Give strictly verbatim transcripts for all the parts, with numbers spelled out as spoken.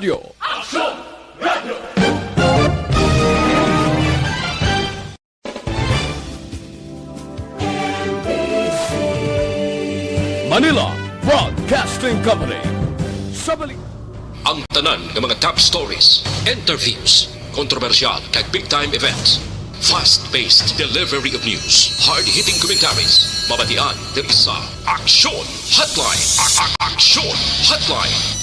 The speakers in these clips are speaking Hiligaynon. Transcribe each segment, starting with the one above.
Radyo. Manila Broadcasting Company. Sa bali- Ang tanan nga mga top stories, interviews, kontrobersyal kag big time events, fast-paced delivery of news, hard-hitting commentaries, mabatian diri sa Aksyon Hotline. A- a- Aksyon Hotline.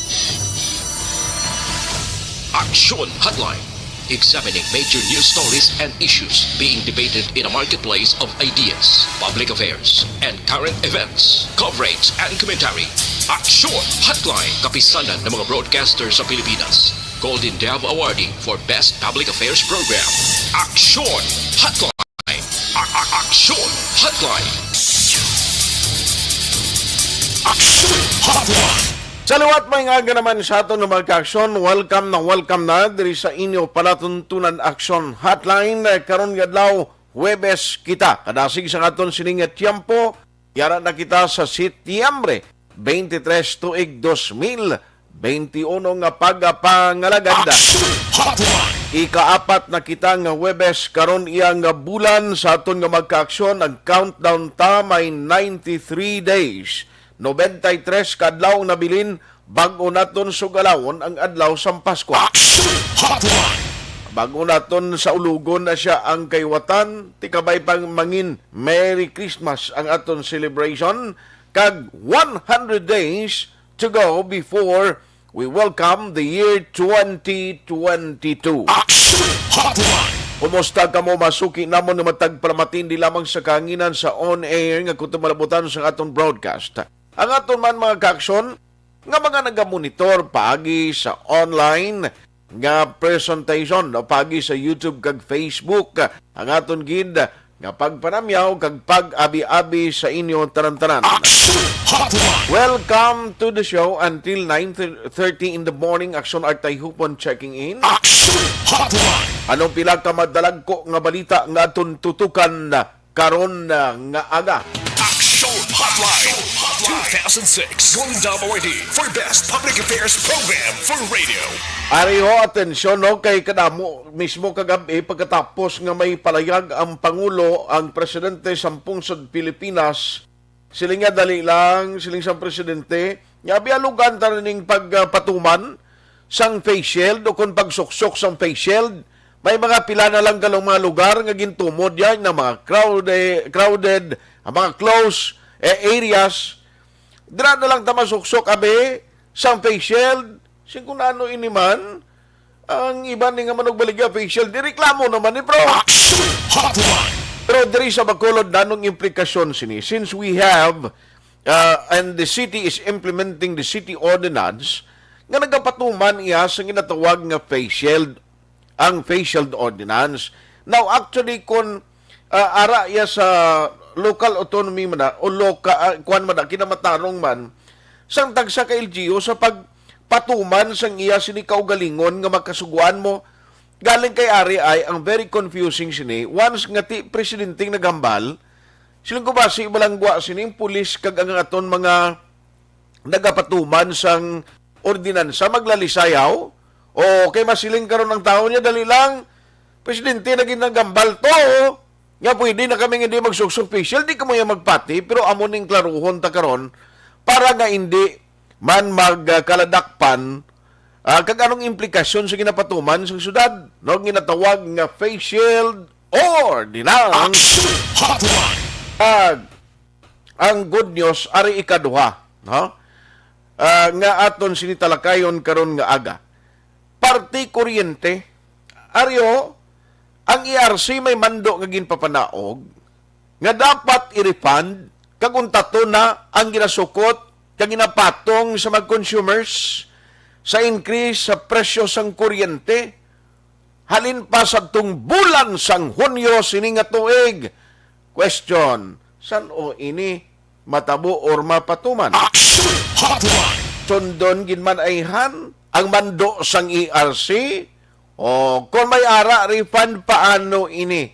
Aksyon Hotline. Examining major news stories and issues being debated in a marketplace of ideas, public affairs, and current events. Coverage and commentary. Aksyon Hotline. Kapisanan ng mga broadcaster sa Pilipinas. Golden Dove Awardee for Best Public Affairs Program. Aksyon Hotline. A- a- Aksyon Hotline. Aksyon Hotline. Sa liwat, maayong aga naman sa aton nga mga kaaksyon. Welcome na welcome na diri sa inyo palatuntunan Aksyon Hotline. Karon nga adlaw, Huwebes kita. Kadasig sa aton sining nga tiyempo, yara na kita sa Setyembre twenty-three, tuig dos mil twenty-uno nga pagpangalagad. Aksyon Hotline. Ikaapat na kita nga Huwebes karon iya nga bulan sa aton nga magkaaksyon. Ang countdown ta may ninety-three days. Nobenta y tres ka adlaw ang nabilin bag-o naton sugalawon ang adlaw sang Pasko. Aksyon Hotline. Bag-o naton sa ulugon na siya ang kaiwatan, tikabay pang mangin Merry Christmas ang aton celebration, kag one hundred days to go before we welcome the year twenty twenty-two. Aksyon Hotline. Kumusta kamo, mga suki namon nga matag palamati, hindi lamang sa kahanginan sa on-air nga kutob malabutan sa aton broadcast? Ang aton man mga kaaksyon nga mga nagamonitor paagi sa online nga presentation, no, paagi sa YouTube kag Facebook, ang aton gid nga pagpanamyaw kag pag-abi-abi sa inyo tanan-tanan. Aksyon Hotline. Welcome to the show until nine thirty in the morning. Aksyon Artay Hupon checking in. Aksyon Hotline. Anong pila ka madalagko nga balita nga aton tutukan karon, ah, nga aga? Aksyon Hotline two thousand six Golden Dove Awardee for Best Public Affairs Program for Radio. Ari ho, atensyon, no, kay kadamo mismo kagabi pagkatapos nga may palayag ang Pangulo, ang Presidente sang Pungsod Pilipinas, siling nga dali lang, siling sang Presidente, nga bialugan ta ning pagpatuman sang face shield o kon pagsuksok sang face shield. May mga pila na lang galong mga lugar nga gintumod yan, nga mga crowded, crowded, ang mga close, eh, areas. Dira na lang ta masuksok, abi, sang face shield. Sing kung ano ini man, ang iban ni nga manugbaligya facial, di reklamo naman ni, bro. Action Hotline. Pero diri sa Bacolod, nanong implikasyon sini? Since we have, uh, and the city is implementing the city ordinance, nga nagapatuman iya sa ginatawag nga facial, ang facial ordinance. Now, actually, kung, uh, ara iya sa local autonomy man na, o loka-, uh, kuwan man na, kinamatarong man, sang tagsa ka L G U sa pagpatuman sang iya sini kaugalingon nga makasuguan mo. Galing kay ari ay ang very confusing sini. Once nga ti presidenteng naghambal, siling ko ba si balangwa sining pulis kag ang aton mga nagapatuman sang ordinansa maglalisayaw? O kay masiling karon ang tawo niya, dali lang, presidente na gid naghambal to, nga pwede na kami nga hindi magsuksok facial, di kamo ya magpati, pero amo ning klaruhon ta karon para nga hindi man magkaladakpan, ah, kag anong implikasyon sa ginapatuman sa syudad, no, ginatawag nga facial ordinance. Action Hotline. Kag ang good news, ari ikaduha, no? Ah, nga aton sini talakayon karon nga aga. Parte kuryente, ari ho, ang E R C may mando nga ginpapanaog nga dapat i-refund kag untaton na ang ginasukot kag ginapatong sa mga consumers sa increase sa presyo sang kuryente halin pa sadtong bulan sang Hunyo sini nga tuig. Question, san-o ini matabo or mapatuman? Action Hotline. Sundon gid man ayhan ang mando sang E R C? O kon may ara refund, paano ini,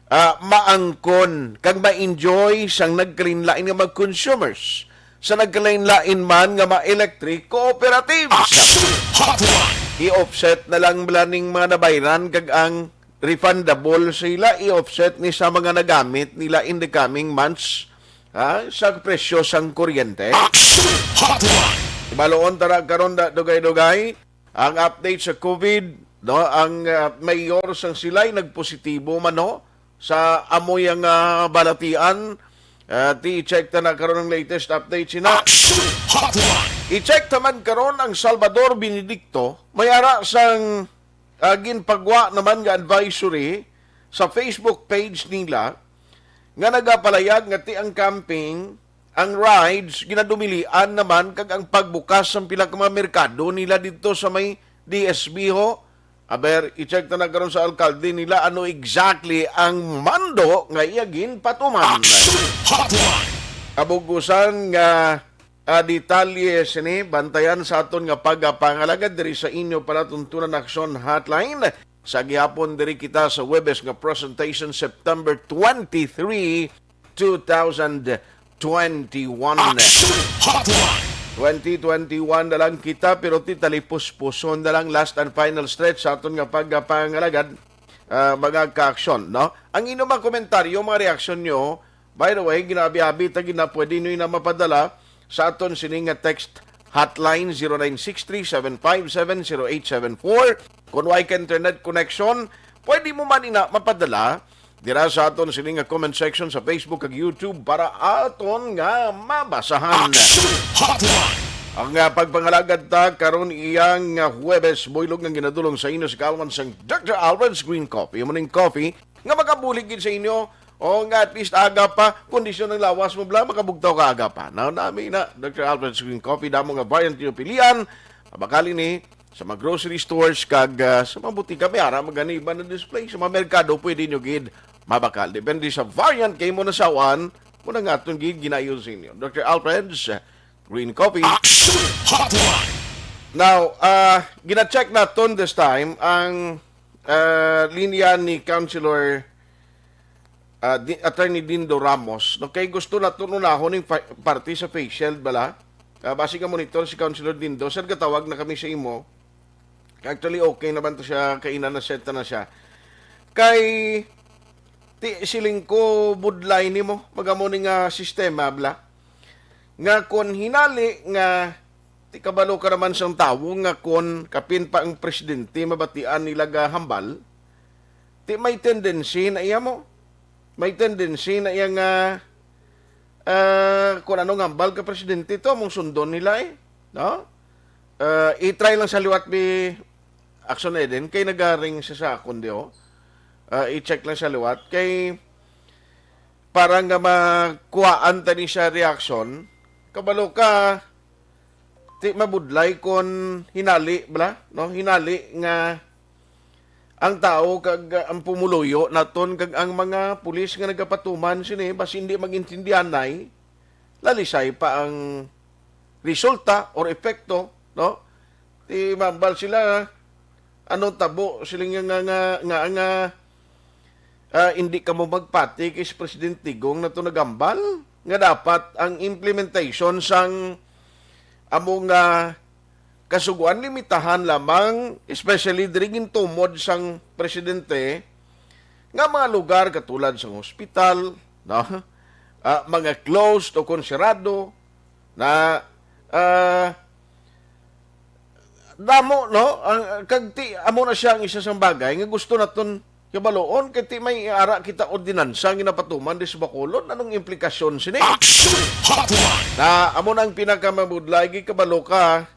ah, maangkon kag ma-enjoy sang nagkalainlain nga mga consumers, sa nagkalainlain man nga mga electric cooperatives? Action Hotline. I-offset na lang bala ning mga nabayran kag ang refundable sila, i-offset ni sa mga nagamit nila in the coming months, ha, sa presyo sang kuryente. Action Hotline! Baloon tara karon da, dugay-dugay ang update sa COVID, no? Ang, ah, mayor sang Silay nagpositibo man, no? Sa amo yang, ah, balatian, ah, ti check ta na karon ang latest update sina. Action Hotline! I-check ta man karon ang Salvador Benedicto, may ara sang, ah, ginpagwa naman nga advisory sa Facebook page nila nga nagapalayag nga ti ang camping, ang rides, ginadumilian naman kag ang pagbukas sang pila ka mga merkado nila didto sa may D S B ho. Aber, i-check ta na karon sa alkalde nila ano exactly ang mando nga iya ginpatuman. Action Hotline! Kabugusan nga, ah, detalye sini, bantayan sa aton nga pagpangalagad diri sa inyo palatuntunan Action Hotline. Sa gihapon diri kita sa Huwebes nga presentation, September twenty-three, two thousand twenty-one. Action Hotline! Twenty twenty-one na lang kita, pero ti talipos-puson na lang, last and final stretch sa aton nga pagpangalagad, ah, mga ka-aksyon, no? Ang inyong mga komentaryo, mga reaksyon nyo, by the way, ginabi-abi ta gina, pwede nyo na mapadala sa aton sini nga text hotline, zero nine six three seven five seven zero eight seven four. Kung way ka internet connection, pwede mo man ina mapadala dira sa aton sini nga comment section sa Facebook kag YouTube para aton nga mabasahan. Action Hotline! Ang, ah, pagpangalagad ta karon iyang, ah, Huwebes, buylog nga ginadulong sa inyo sa kaalwan sang Doctor Alfred's Green Coffee. Amo ning coffee nga makabulig gid sa inyo, o nga at least aga pa, kondisyon ng lawas mo bala, makabugtaw ka aga pa. Now, nami na, Doctor Alfred's Green Coffee, damo nga variant yung pilian, mabakal ini sa mga grocery stores kag, ah, sa mga butika, may ara magani ba na display. Sa mga merkado, pwede nyo gid mabakal. Depende sa variant kay mo nasawan, mo na nga atong gid ginayon sa inyo. Doctor Alfred's, ah, Green Coffee. Action Hotline! Now, ah, gina-check naton this time ang, ah, linya ni Councilor, ah, Di-, Attorney Dindo Ramos. No, kay gusto naton unahon ning fa-, parte sa face shield bala. Ah, basi nga monitor si Councilor Dindo, sir, gatawag na kami sa imo. Actually, okay naman to siya, kaina na set na siya. Kay, ti, siling ko, budlay nimo, magamo ni nga sistema, bla. Nga kon hinali nga, ti kabalo ka naman sang tawo nga kon kapin pa ang presidente mabatian nila gahambal, ti may tendency na iya mo. May tendency na iya nga, ah, kung anong hambal ka presidente to, among sundon nila eh. No? Ah, i-try lang sa liwat bi Action Eden, kay nagaring siya sa akon di, oh. Ah, i-check lang sa liwat. Kay para nga makuhaan ta ni siya reaction, kabalo ka, ti mabudlay kon hinali, bala, no? Hinali nga ang tao kag, ah, ang pumuluyo naton kag ang mga pulis nga nagapatuman sini, basi hindi mag-intindihanay, lalisay pa ang resulta or epekto, no? Ti mambal sila, ano tabo, sila nga, nga, nga, nga, nga, ah, hindi ka mo magpati kay si President Digong na to nagambal nga dapat ang implementation sang amo nga kasuguan limitahan lamang, especially diri gintumod sang presidente nga mga lugar katulad sang hospital, no? Ah, mga closed o konserado na, ah, damo, no? Ang, kag ti, amo na siya ang isa sang bagay nga gusto naton kabaloon, kay ti may ara kita ordinansa nga ginapatuman di sa Bacolod. Anong implikasyon sini? Action Hotline! Na amo na ang pinakamabudlay, gikabalo ka.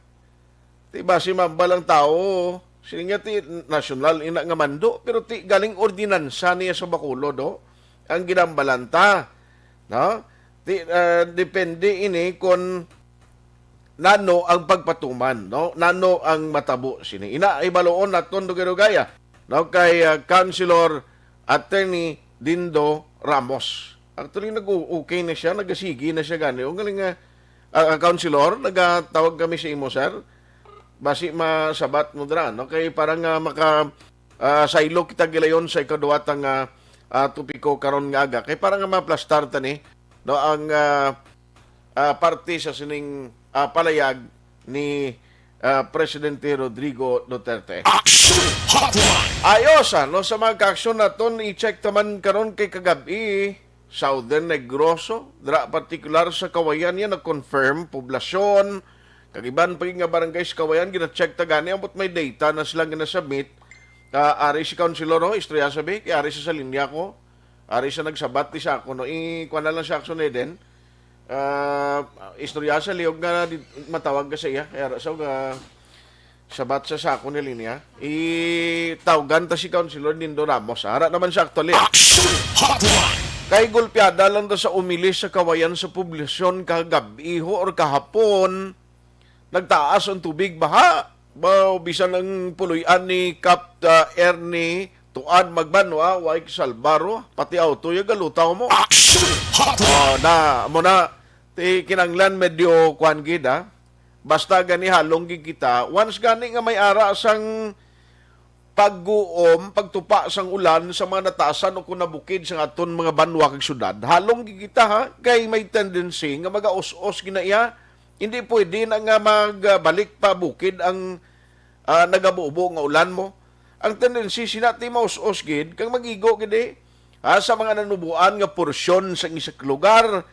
Ti basi mambal ang tawo, sini nga ti nasyonal ina nga mando, pero ti galing ordinansa niya sa Bacolod, oh, ang ginambalanta, no? Ti, ah, depende ini kon nano ang pagpatuman, no? Nano ang matabo sini. Ina, ibaloon naton dugay-dugaya, no? Kay, ah, Councilor Attorney Dindo Ramos. Actually, nag-okay na siya, nagasigi na siya gani. O galing nga, ah, ah, Councilor, nagatawag kami sa imo, sir. Basi masabat mo dira, no? Kay para nga maka, ah, saylo kita gilayon sa ikaduha ta nga, ah, topiko karon nga aga. Kay para nga maplastar ta ni, no, ang, ah, ah, parte sa sining, ah, palayag ni, ah, Presidente Rodrigo Duterte. Action Hotline! Ayos, ano, sa mga kaaksyon naton, i-check naman karon kay kagabi, Southern Negros, dira partikular sa Cauayan, yan nag-confirm, poblasyon, kag iban pa nga barangay sa Cauayan, gina-check ta gani, ambot may data na sila nga na-submit. Ah, ari si Councilor, oh, istorya sabi, kay ari sa, sa linya ko, ari sa nagsabat ti sa ako, no, i-, kuha na lang sa Action Eden. Ah, istorya sa liyog nga di, matawag ka sa iya, kaya ra sa nga sabat sa sako ni linya. Itawgan ta si Councilor Dindo Ramos. Ara naman sa aktualidad. Action Hotline! Kay gulpiada lang daw sa umilis sa Cauayan sa poblasyon kagabi ho or kahapon, nagtaas ang tubig, baha. Ba, bisan ang puloy-an ni Kap, ah, Ernie Tuan Magbanwa, way salbaro, pati auto yung galutaw mo. Action Hotline! Oh, na, amo na, ti kinanglan medyo kuan gid, ha? Basta gani halong gid kita. Once gani nga may ara sang pagguom, pagtupa sang ulan sa mga natasan o kung nabukid sa aton mga banwa kag syudad, halong gid kita, ha? Kay may tendency nga magaus-os gina iya. Hindi pwede na nga magbalik pa bukid ang, ah, nagabubo nga ulan mo. Ang tendency sina ti maus-os gid kag magigo gid, eh, ha, sa mga nanubuan nga porsyon sa isa ka lugar.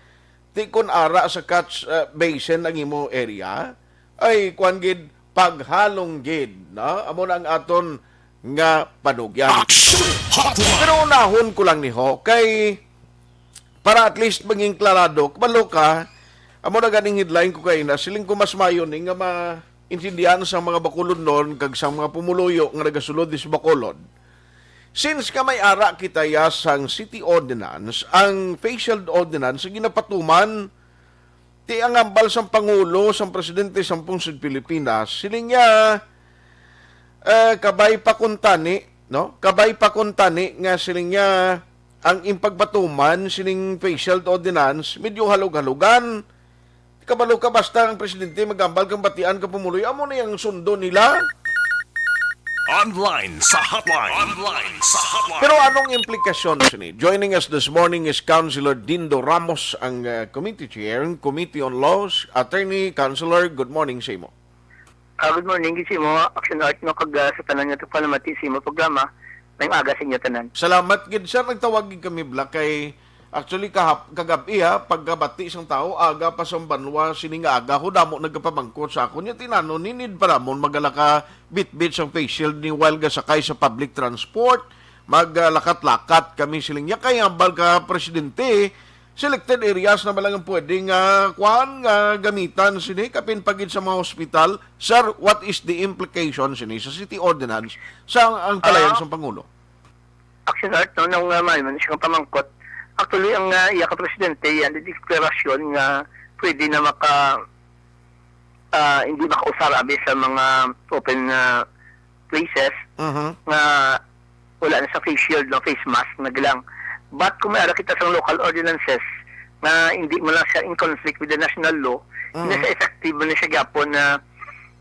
Ti kon ara sa catch, ah, basin ang imo area, ay kuan gid, paghalong gid, no? Amo na ang aton nga panugyan. Action Hotline! Pero unahon ko lang ni ho, kay para at least maging klarado, kabalo ka, amo na ganing headline ko kay na, siling ko mas mayo ni nga maintindihan sa mga Bacolodnon kag sa mga pumuluyo nga nagasulod di sa Bacolod. Since nga may ara kita ya sang city ordinance, ang facial ordinance ang ginapatuman ti ang hambal sang Pangulo, sang Presidente sang Pungsod Pilipinas, siling niya, eh, kabay pa kuntani, no? Kabay pa kuntani nga siling niya ang impagpatuman sining facial ordinance, medyo halog-halogan. Kabalo ka, basta ang presidente magambal kang batian ka pumuloy, amo na yung sundo nila. Online sa hotline. Online sa hotline. Pero anong implikasyon sini? Joining us this morning is Councilor Dindo Ramos, ang, uh, committee chair, Committee on Laws. Attorney, Councilor, good morning sa imo. Ah, good morning gid sa imo, Action Art, no, kag, ah, sa tanan nga nagpalamati sa imo programa. May aga sa inyo tanan. Salamat gid, sir. Nagtawag gid kami, Black, kay actually kahap-, kagabi, ha, pagkabati sang tao, aga pa sang banwa, sini nga aga, ho, damo nagapamangkot sa akon. Nya tinano, ninid pa namon magala ka bitbit sang face shield ni while gasakay sa public transport, maglakat-lakat kami siling niya. Kay hambal ka, Presidente, selected areas na lang ang pwede nga, kuan, nga gamitan sini, kapin pa gid sa mga hospital. Sir, what is the implication sini sa city ordinance sa ang palayan Ah. sang Pangulo? Action Art, no, nung, uh, man, man siya pamangkot. Actually, ang, uh, iya ka presidente, yan, di deklarasyon nga pwede na maka, ah, hindi makausar abi sa mga open, ah, places Mhm. nga wala na sa face shield, no, face mask na lang. But kung may ara kita sa local ordinances nga hindi mo lang siya in conflict with the national law, hindi Mhm. siya effective mo na siya gyapon na,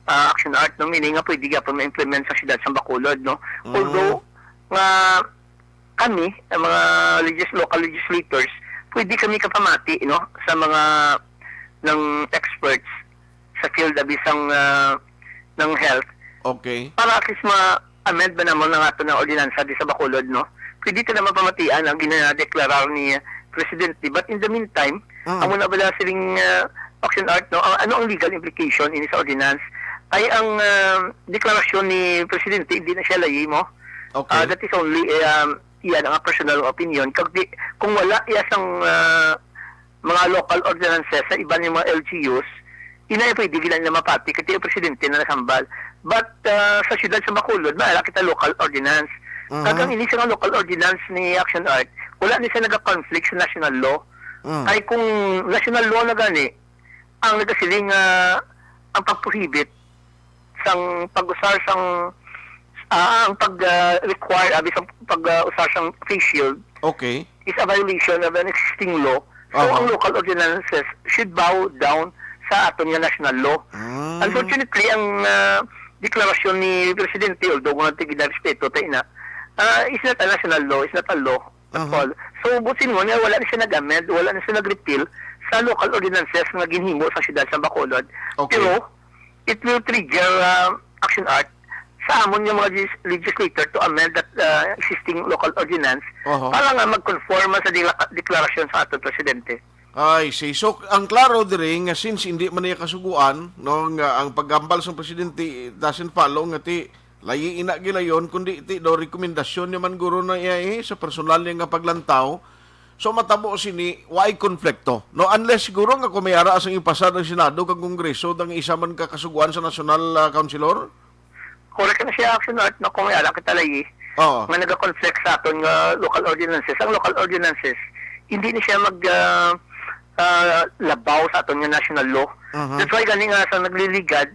ah, Action Art, no, meaning nga pwede gyapon ma-implement sa siyudad sa Bacolod, no. Mm. Although nga kami, ang mga legis-, local legislators, pwede kami kapamati, no, sa mga ng experts sa field abi sang, ah, ng health. Okay. Para at least ma-amend ba namon ang ato ng ordinansa di sa Bacolod, no? Pwede ito naman pamatian ang ginadeklarar ni Presidente. But in the meantime, Mm. amo na bala siling, ah, Action Art, no? Ang, ano ang legal implication ini sa ordinance? Ay ang, ah, deklarasyon ni Presidente, hindi na siya layi mo. Okay. Ah, that is only, eh, um, iya na nga personal opinion. Kag di, kung wala iya sang, ah, mga local ordinances sa iban nga mga L G Us, inay pwede gila nila mapati, kay ang presidente na nasambal. But, ah, sa siyudad sa Bacolod, may ara kita local ordinance. Mhm. Kag ang ini sa nga local ordinance ni Action Art, wala ni siya naga-conflict sa national law. Mm. Kay kung national law na gani, ang nagasiling nga ang pag-prohibit sang pag-usar sang, ah, ang pag, ah, require abi sang pag, ah, usar sang face shield Okay. is a violation of an existing law. So, Aha. ang local ordinances should bow down sa aton nga national law. Mm. Unfortunately, ang, ah, deklarasyon ni Presidente, although kung natin ginarespeto tayo na, ah, is not a national law, is not a law at Aha. all. So, busin mo niya, wala na siya nag-amend, wala na siya nag-repeal sa local ordinances nga ginhimo sa siyudad sa Bacolod. Okay. Pero, it will trigger, uh, Action Art sa amon nga mga legis-, legislator to amend that, uh, existing local ordinance Oho. para nga mag-conform sa dila-, deklarasyon sa aton presidente. I see. So, ang klaro diri nga since hindi man niya kasuguan, no, nga ang paghambal sang presidente doesn't follow, nga ti layi ina gilayon, kundi ti daw rekomendasyon niya man guro na iya, eh, sa personal niya nga paglantaw. So, matabo sini, waay konflikto, no? Unless siguro nga kung may ara sang ipasar ang Senado kag Kongreso, dang isa man ka kasuguan sa national, ah, councilor? Correct na siya, Action Art, no, kung may ara kita layi Oo. nga nagakonflict sa aton nga local ordinances. Ang local ordinances, hindi na siya mag, ah, ah, labaw sa aton nga national law. Mhm. That's why gani nga sa nagliligad,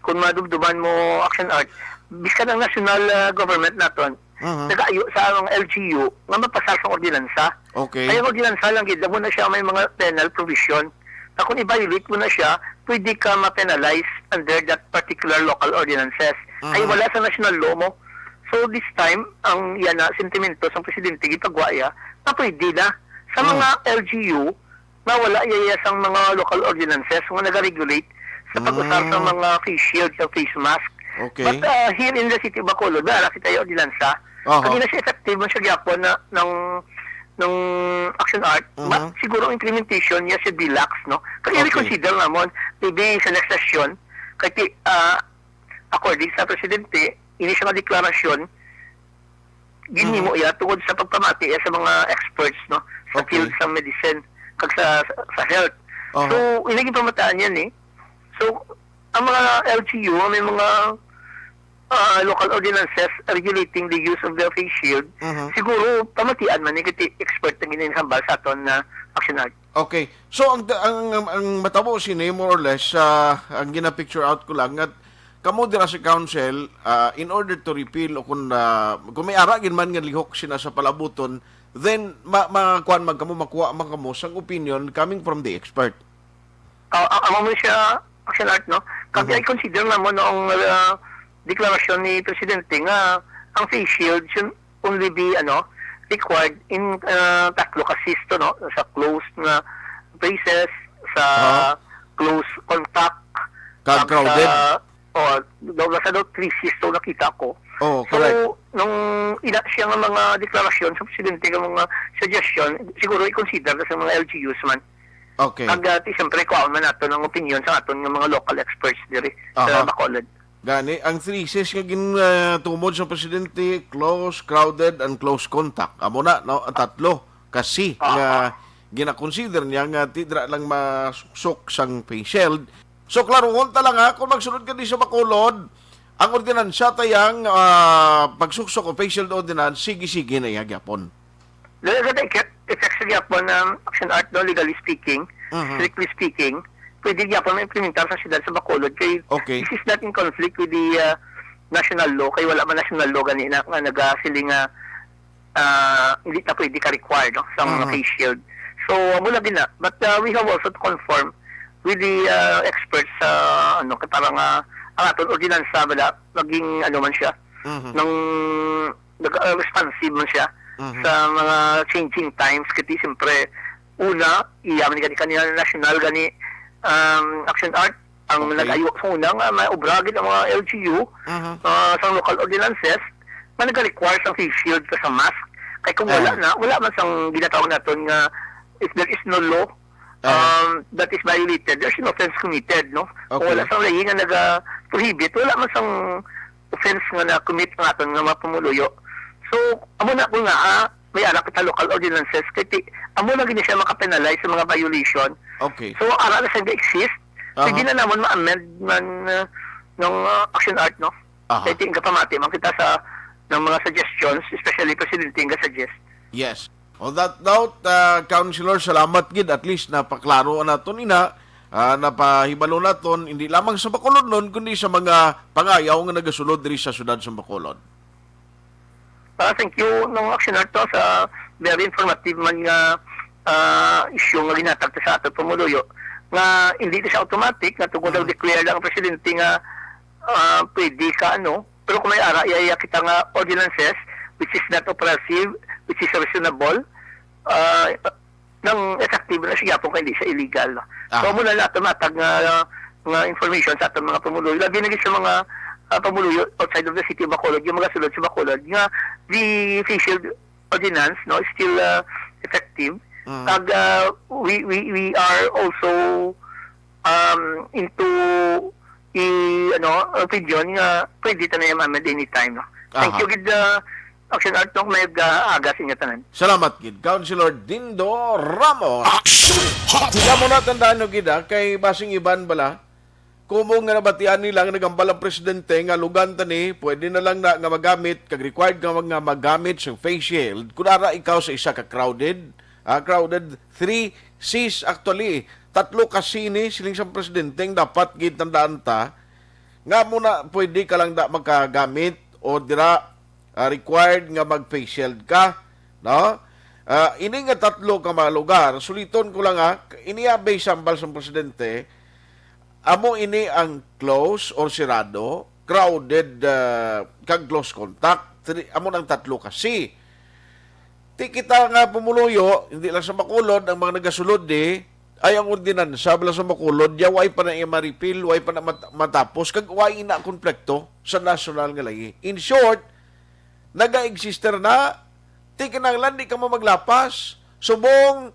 kung madumduman mo, Action Art, bisan ang national, ah, government naton, Mhm. nagaayo sa mga L G U nga mapasar sang ordinansa. Okay. Ay, ang ordinansa lang gid, amo na siya may mga penal provision. Na kung i-violate mo na siya, pwede ka ma-penalize under that particular local ordinances. Ay, Mhm. wala sa national law mo. So, this time, ang yan na sentimento sang presidente, gipagwa iya, na pwede na. Sa Mhm. mga L G U, na wala iya sang mga local ordinances nga nagaregulate sa pag-usar sa Mm. mga face shield, sa face mask. Okay. But, uh, here in the city of Bacolod, wala kita yung ordinansa. Oho. Kag hindi na siya effective man siya gyapon na, ng, ng Action Art. But Mhm. siguro ang implementation niya siya be lax, no? Kag Okay. i-reconsider namon, maybe sa next session, kay ti-, ah, according sa presidente, ini siya nga deklarasyon, ginhimo Mhm. iya tungod sa pagpamati iya sa mga experts, no, sa Okay. field sa medicine kag sa, sa health. Aha. So, ini ginpamataan niya ni. So, ang mga L G U, may mga, ah, local ordinances regulating the use of the face shield. Mhm. Siguro, pamatian man ni kay ti expert na ginhambal sa aton na Action Art. Okay. So, ang, ang, ang, ang matabo sini, more or less, ah, ang gina-picture out ko lang, nga kamo dira sa council, ah, in order to repeal o kung, ah, kung may ara gid man nga lihok sina sa palabuton, then ma-, ma-, kuwan man kamo, makuha man kamo sang opinion coming from the expert. Ah, ah, amo man siya, Action Art, no? Kag Mhm. I consider na mo noong, ah, deklarasyon ni Presidente nga ang face shield should only be, ano, required in, ah, tatlo ka sisto, no? Sa closed nga places, sa Aha. close contact, Kag kag crowded. sa, oh, daw, nasa daw three sisto nakita ko. Oh, So, correct. nung ina siya nga mga deklarasyon sa presidente nga mga suggestion, siguro i-consider na sa mga L G Us man. Okay. Kag, ah, ti, siyempre, kuhaon man nato ng opinion sa aton nga mga local experts diri sa Aha. Bacolod. Gani, ang three Cs nga gin, ah, tumod sa presidente, close, crowded, and close contact. Amo na, no? Ang tatlo. Kasi Aha. nga ginakonsider niya nga ti dira lang masuksok sang face shield. So, klarohon ta lang, ha, kung magsunod ka di sa Bacolod, ang ordinansa tayang, ah, pagsuksok o face shield ordinance, sige-sige na iya gyapon. Dahil sa effect, effect sa gyapon ng Action Art, no, legally speaking, Mhm. strictly speaking, pwede gyapon ma-implementar sa siyudad sa Bacolod kay Okay. this is not in conflict with the, uh, national law, kay wala man national law gani na, nga nagasiling nga, ah, hindi na pwede ka required, no, sa mga Mhm. face shield. So, amo lagi na. But, uh, we have also to confirm with the, uh, experts sa, ano, kay para nga ang aton ordinansa bala maging, ano man siya, Mhm. nang nag-, uh, responsive man siya Mhm. sa mga changing times. Kasi siyempre, una, iya man gani kanila national gani, um, Action Art ang Okay. nag-ayo sa una nga maobra gid ang mga L G U, Mhm. uh, sa local ordinances nga nag-require sa face shield ka sa mask. Kay kung wala Ah. na, wala man sang ginatawag naton nga if there is no law, Ah. um, that is violated, there's an offense committed, no? Kung Okay. wala sang layi nga naga-prohibit, wala man sang offense nga na-commit ang aton nga mga pumuluyo. So, amo na ko nga, ah, may ara kita local ordinances, kay ti-, amo na gini siya makapenalize sa mga violation. Okay. So, ara na siya ga-exist. So, Aha. hindi na namon ma-amend man, ah, ng, ah, Action Art, no? Aha. Kay ti-, gapamati man kita sa, ng mga suggestions, especially presidente nga suggest. Yes. On that note, ah, Councilor, salamat gid. At least napaklaro naton ina, ah, napahibalo naton, hindi lamang sa Bacolodnon, kundi sa mga pangayaw nga nagasulod diri sa siyudad sa Bacolod. Ah, thank you, nung Action Art, no, sa very informative man nga, ah, issue nga ginhatag ta sa ato pumuluyo, nga hindi siya automatic nga tungod Mm. declare lang ang presidente nga, ah, pwede ka, ano, pero kung may ara, iya, iya kita nga ordinances which is not oppressive, which is reasonable, ah, nang effective na siya kung hindi siya illegal, no? Aha. So, muna na automatic nga, ah, nga information sa atong mga pumuluyo, labi na gid sa mga, ah, pumuluyo outside of the city of Bacolod, nga magasulod sa Bacolod, nga the face shield ordinance, no, is still, ah, effective. Mm. Kag, ah, we, we, we are also, um, into i-, ano, opinion nga pwede ta na i-amend anytime, no? Thank Aha. you gid, ah, Action Art, no, may aga sa inyo tanan. Salamat gid, Councilor Dindo Ramos. Action Hotline. Kamo na tandaan, no, gid, ah, kay basing iban bala, kumo nga nabatian nila nga nagambal ang presidente nga lugan ta ni, pwede na lang na nga magamit, kag required ka nga magamit sa face shield, kung ara ikaw sa isa ka crowded, ah, crowded, three Cs actually, tatlo ka C ni, siling sa presidente, ang dapat gid tandaan ta, nga mo na pwede ka lang da makagamit o dira, ah, required nga mag-face shield ka, no? Ah, ini nga tatlo ka mga lugar, suliton ko lang, ah, ini, ah, based sa hambal sang presidente, amo ini ang close or sirado, crowded, ah, kag close contact. Tri-, amo nang tatlo ka C. Ti kita nga pumuluyo, hindi lang sa Bacolod, ang mga nagasulod di, ay ang ordinansa bala sa Bacolod, ya way pa na iya ma-repeal, way pa na mat-, matapos, kag way na konplekto sa nasyonal nga layi. In short, naga-exist na, ti kinahanglan di ka mo maglapas, subong,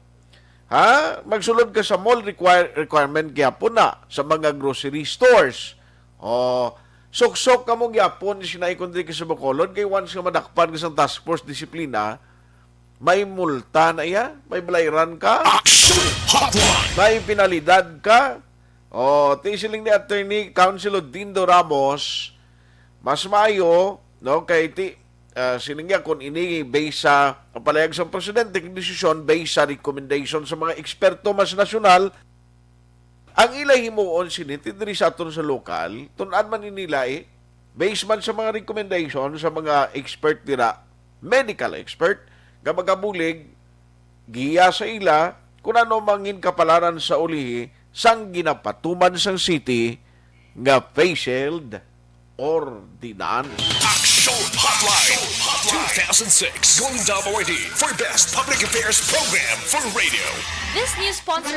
ha, magsulod ka sa mall, require, requirement gyapon na sa mga grocery stores. O, suksok ka mo gyapon, sinay kundri ka sa Bacolod, kay once nga madakpan ka sa task force disiplina, may multa na iya, may balayran ka, Action Hotline. May penalidad ka. O, ti siling ni Attorney Councilor Dindo Ramos, mas maayo, no, kay ti, ah, siling niya, kung ini based sa palayag sa presidente, ang desisyon based sa recommendation sa mga eksperto mas nasyonal, ang ila himuon sini ti diri sa aton sa lokal, tun-an man ni nila, eh, based man sa mga recommendation sa mga expert dira, medical expert, nga magabulig, giya sa ila kung ano mangin kapalaran sa ulihi sang ginapatuman sang city nga face shield ordinance. Action Hotline two thousand six, Golden Dove Awardee for Best Public Affairs Program for Radio. This news sponsor.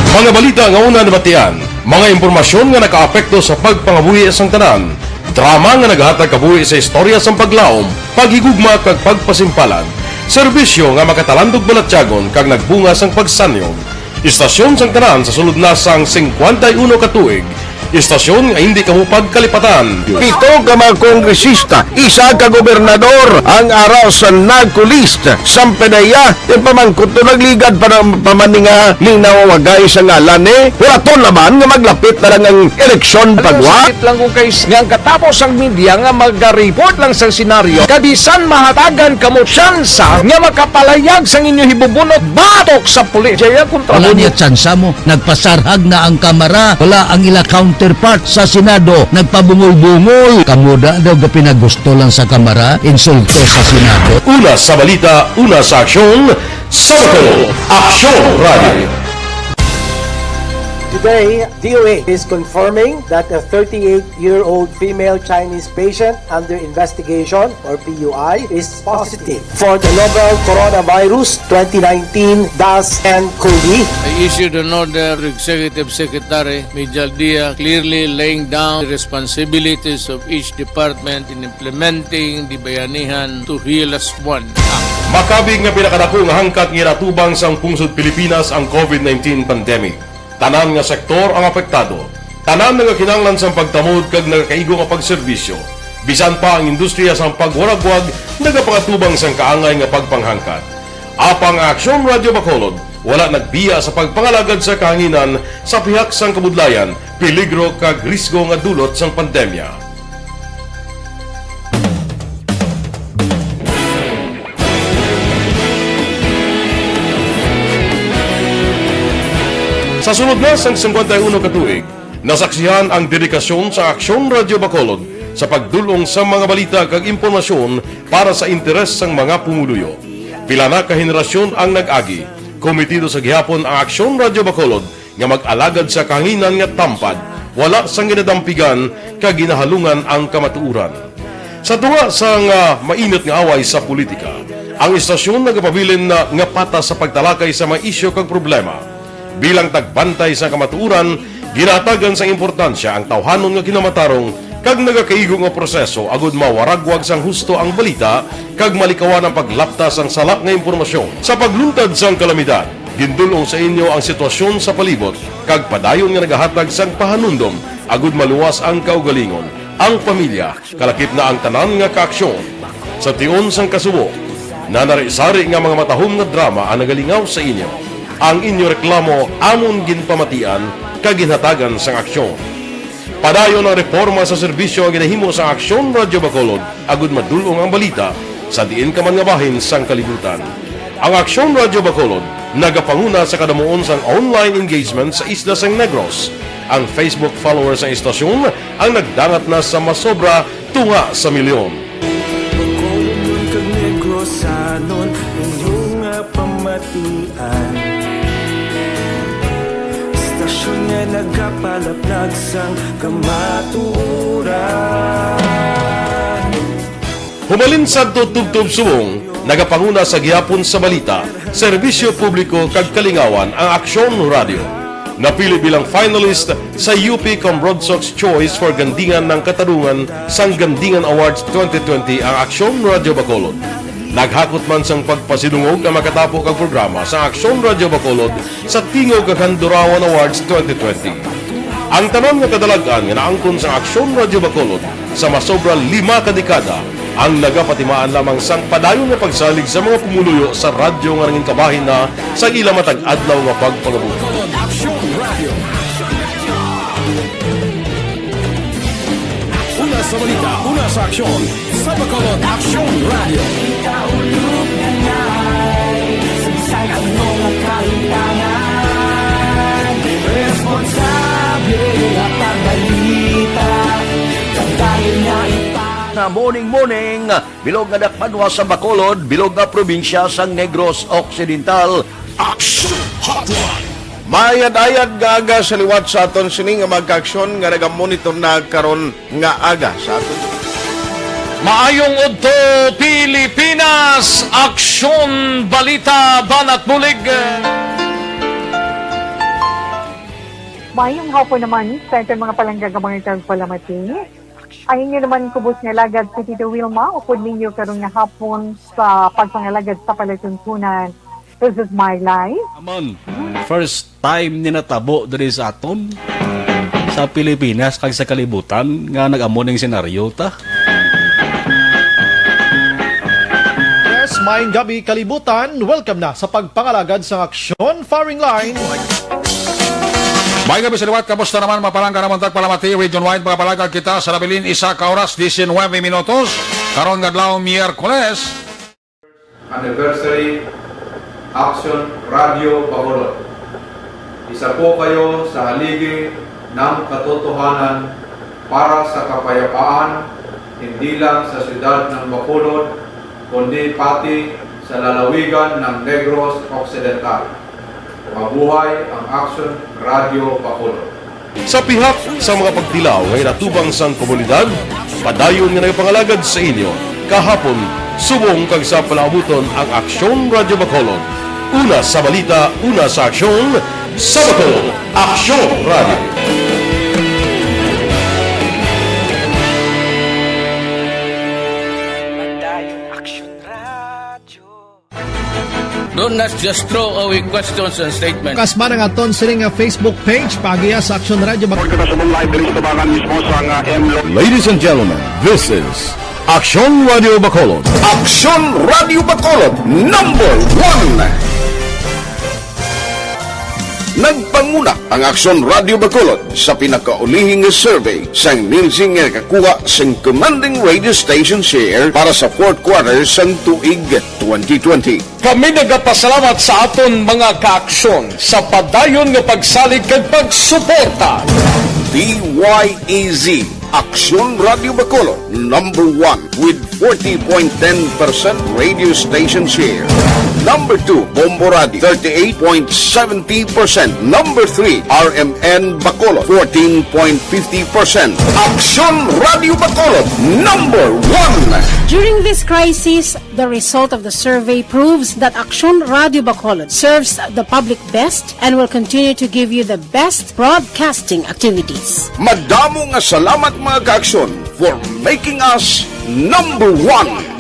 Mga balita nga una nabatian, mga impormasyon nga nakaapekto sa pagpangabuhi sang tanan, drama nga naghatag kabuhi sa istorya sang paglaom, paghigugma kag pagpasimpalan, serbisyo nga makatalandog balatyagon kag nagbunga sang pagsanyog. Istasyon sang tanan sa sulod na sang singkwenta y uno ka tuig. Istasyon nga hindi kamo pagkalipatan. Pito ka mga kongresista, isa ka gobernador, ang ara sa NAGCO list. Sampe na iya, yung pamangkot to nagligad pa, na, pa man ni nga linawagay sa ngalan ni. Wala to naman nga maglapit na lang ang eleksyon. Ano pagwa? Sakit lang kung kay s-, nga ang katapos ang media nga maga-report lang sa senaryo, kabisan mahatagan kamo tsansa nga makapalayag sang inyo hibubunot batok sa pulis. Jaya kontra Wala mo. Niya tsansa mo. Nagpasarhag na ang Kamara. Wala ang ila counterpart sa Senado. Nagpabungol-bungol. Kamo da daw gapinagusto lang sa Kamara. Insulto sa Senado. Una sa balita, una sa aksyon, sa Bacolod, Aksyon Radio. Today, D O A is confirming that a thirty-eight-year-old female Chinese patient under investigation, or P U I, is positive for the novel coronavirus twenty nineteen dash N COVID. I issued an order to Executive Secretary Mijal Dia, clearly laying down the responsibilities of each department in implementing the Bayanihan to Heal As One Act. Makabig nga pinakadako nga hangkat nga ginatubang sang pungsod Pilipinas ang COVID nineteen pandemic. Tanan nga sektor ang apektado. Tanan nagakinahanglan sang pagtamod kag nagakaigo nga pagserbisyo. Bisan pa ang industriya sang pagwaragwag nagapangatubang sang kaangay nga pagpanghangkat. Apang ang Aksyon Radio Bacolod wala nagbiya sa pagpangalagad sa kahanginan sa pihak sang kabudlayan, peligro kag risgo nga dulot sang pandemya. Sa sulod na sang singkwenta y uno ka tuig, nasaksihan ang dedikasyon sa Aksyon Radio Bacolod sa pagdul-ong sa mga balita kag impormasyon para sa interes sang mga pumuluyo. Pila na ka henerasyon ang nag-agi. Kometido sa gihapon ang Aksyon Radio Bacolod nga mag-alagad sa kahanginan nga tampad, wala sang ginadampigan kag ginahalungan ang kamatuoran. Sa tunga sang, ah, mainit nga away sa politika, Ang istasyon nagapabilin na nga patas sa pagtalakay sa mga isyu kag problema. Bilang tagbantay sa kamatuoran, ginahatagan sang importansya ang tawhanon nga kinamatarong kag nagakaigo nga proseso agud mawaragwag sang husto ang balita kag malikawan ang paglapta sang sala nga impormasyon. Sa pagluntad sang kalamidad, gindul-ong sa inyo ang sitwasyon sa palibot kag padayon nga nagahatag sang pahanumdom agud maluwas ang kaugalingon, ang pamilya, kalakip na ang tanan nga kaaksyon. Sa tion sang kasubo, nanari-sari nga mga matahom nga drama ang nagalingaw sa inyo. Ang inyo reklamo amon ginpamatian kag ginhatagan sang aksyon. Padayon ang reforma sa serbisyo nga ginahimo sang Aksyon Radyo Bacolod agud madul-ong ang balita sa diin ka man nga bahin sang kalibutan. Ang Aksyon Radyo Bacolod nagapanguna sa kadamuon sang online engagement sa isla sang Negros. Ang Facebook followers sang istasyon ang nagdangat na sa masobra tunga sa milyon. Bacolod kag Negrosanon, inyo nga pamatian. Istasyon nga nagapalaplag sang kamatuoran. Humalin sadto tubtob subong, nagapanguna sa gihapon sa balita, serbisyo publiko kag kalingawan ang Aksyon Radyo. Napili bilang finalist sa U P Cambronsox Choice for Gandingan ng Katarungan sang Gandingan Awards twenty twenty ang Aksyon Radyo Bacolod. Naghakot man sang pagpasidungog ang makatapo kag programa sa Aksyon Radyo Bacolod sa Tingog kag Handurawan Awards twenty twenty. Ang tanan nga kadalag-an nga naangkon sa Aksyon Radyo Bacolod sa masobra lima ka dekada ang nagapatimaan lamang sang padayon nga pagsalig sa mga pumuluyo sa radyo nga nangin kabahin na sa ila matag adlaw nga pagpangabuhi. Aksyon Radio. Una sa balita, una sa aksyon, sa Bacolod Aksyon Radio. Sa ano nga kahitangan, responsable nga pagbalita, kag dahil nga ipa- Nga morning, morning, bilog nga dakpanwa sa Bacolod, bilog nga probinsya sang Negros Occidental. Action Hotline. Mayad-ayad nga aga sa liwat sa aton sini nga mga kaaksyon nga nagamonitor na karon nga aga sa aton. Maayong udto, Pilipinas! Aksyon, balita, banat bulig. Maayong hapon naman sa aton mga palangga nga mga tagpalamati. Ang inyo naman kubos nga alagad si Tito Wilma, upod ninyo karon nga hapon sa pagpangalagad sa palatuntunan. This is my life. Amon, first time ni natabo diri sa aton, sa Pilipinas kag sa kalibutan, nga nag-amo ning senaryo ta. Yes, maayong gabi, kalibutan. Welcome na sa pagpangalagad sang aksyon, firing line. Maayong gabi sa liwat. Kamusta naman, mga palangga namon tagpalamati? Region wide, mga palangga, kita sa nabilin, isa ka oras, diecinuebe minutos. Karon nga adlaw, Miyerkules. Anniversary Action Radio Bacolod. Isa po kayo sa haligi ng katotohanan para sa kapayapaan, hindi lang sa siyudad ng Bacolod, kundi pati sa lalawigan ng Negros Occidental. Mabuhay ang Action Radio Bacolod. Sa pihak sa mga pagtilaw nga ginatubang sang komunidad, padayon nga nagapangalagad sa inyo kahapon, subong kag sa palaabuton ang Aksyon Radyo Bacolod. Una sa balita, una sa aksyon, sa Bacolod, Aksyon Radyo. Padayon Aksyon Radyo. Do not just throw away questions and statements. Kasman ang aton sini nga Facebook page, paagiha sa Aksyon Radyo Bacolod. Kita sa live diri sa tubangan mismo sa nga M Lo- Ladies and gentlemen, this is Aksyon Radio Bacolod. Aksyon Radio Bacolod, number one. Nagpanguna ang Aksyon Radio Bacolod sa pinakaulihi nga survey sang Nielsen nga nakakuha sang commanding radio station share para sa fourth quarter sang tuig twenty twenty. Kami nagapasalamat sa aton mga kaaksyon sa padayon nga pagsalig kag pagsuporta. D Y E Z, Aksyon Radio Bacolod, number one with forty point ten percent radio station share. Number two, Bombo Radio, thirty-eight point seventy percent. Number three, R M N Bacolod, fourteen point fifty percent. Aksyon Radio Bacolod, number one. During this crisis, the result of the survey proves that Aksyon Radio Bacolod serves the public best and will continue to give you the best broadcasting activities. Madamo nga salamat, mga ka-Aksyon, for making us number one.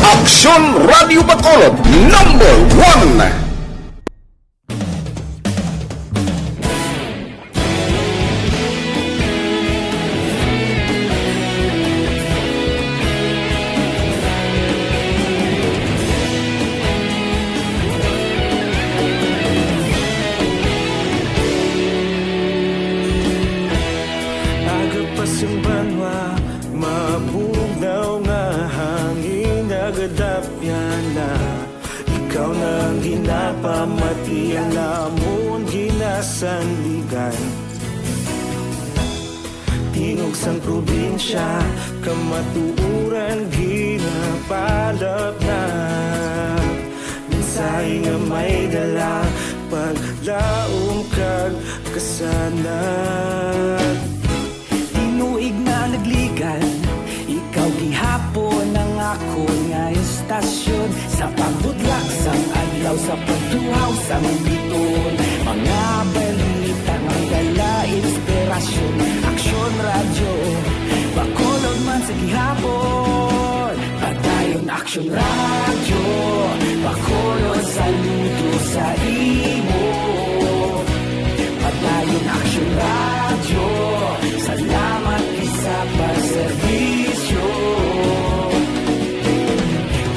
Aksyon Radio Bacolod, number one. Aga pa sing banwa, mabugnaw nga hangin, nagadapyan na. Ikaw na ang ginapamati, ang amon ginasandigan. Tingog sang probinsya, kamatuoran ginapalapnap. Mensahe nga may dala, paglaom kag kasanag. Tinuig na nagligan, ikaw gihapon ang akon nga istasyon. Sa pagbutlak sang adlaw, sa pagtuhaw sang biton, mga balita nga may dala inspirasyon. Aksyon Radyo, Bacolod man sa gihapon. Padayon Aksyon Radyo, Bacolod, saludo sa imo. Padayon Aksyon Radyo, salamat gid sa pagserbisyo.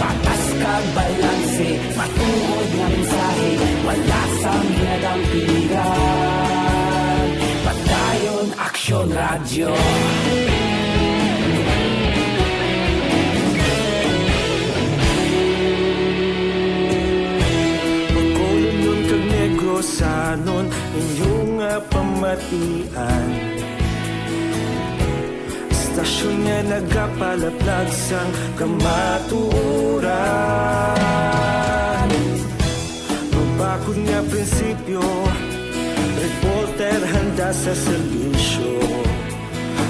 Patas kag balanse, matuod nga mensahe, wala sang ginadampigan. Padayon Aksyon Radyo. Bacolodnon kag Negrosanon, inyo nga pamatian. Istasyon nga nagapalaplag sang kamatuoran. Mabakod nga prinsipyo, reporter handa sa serbisyo.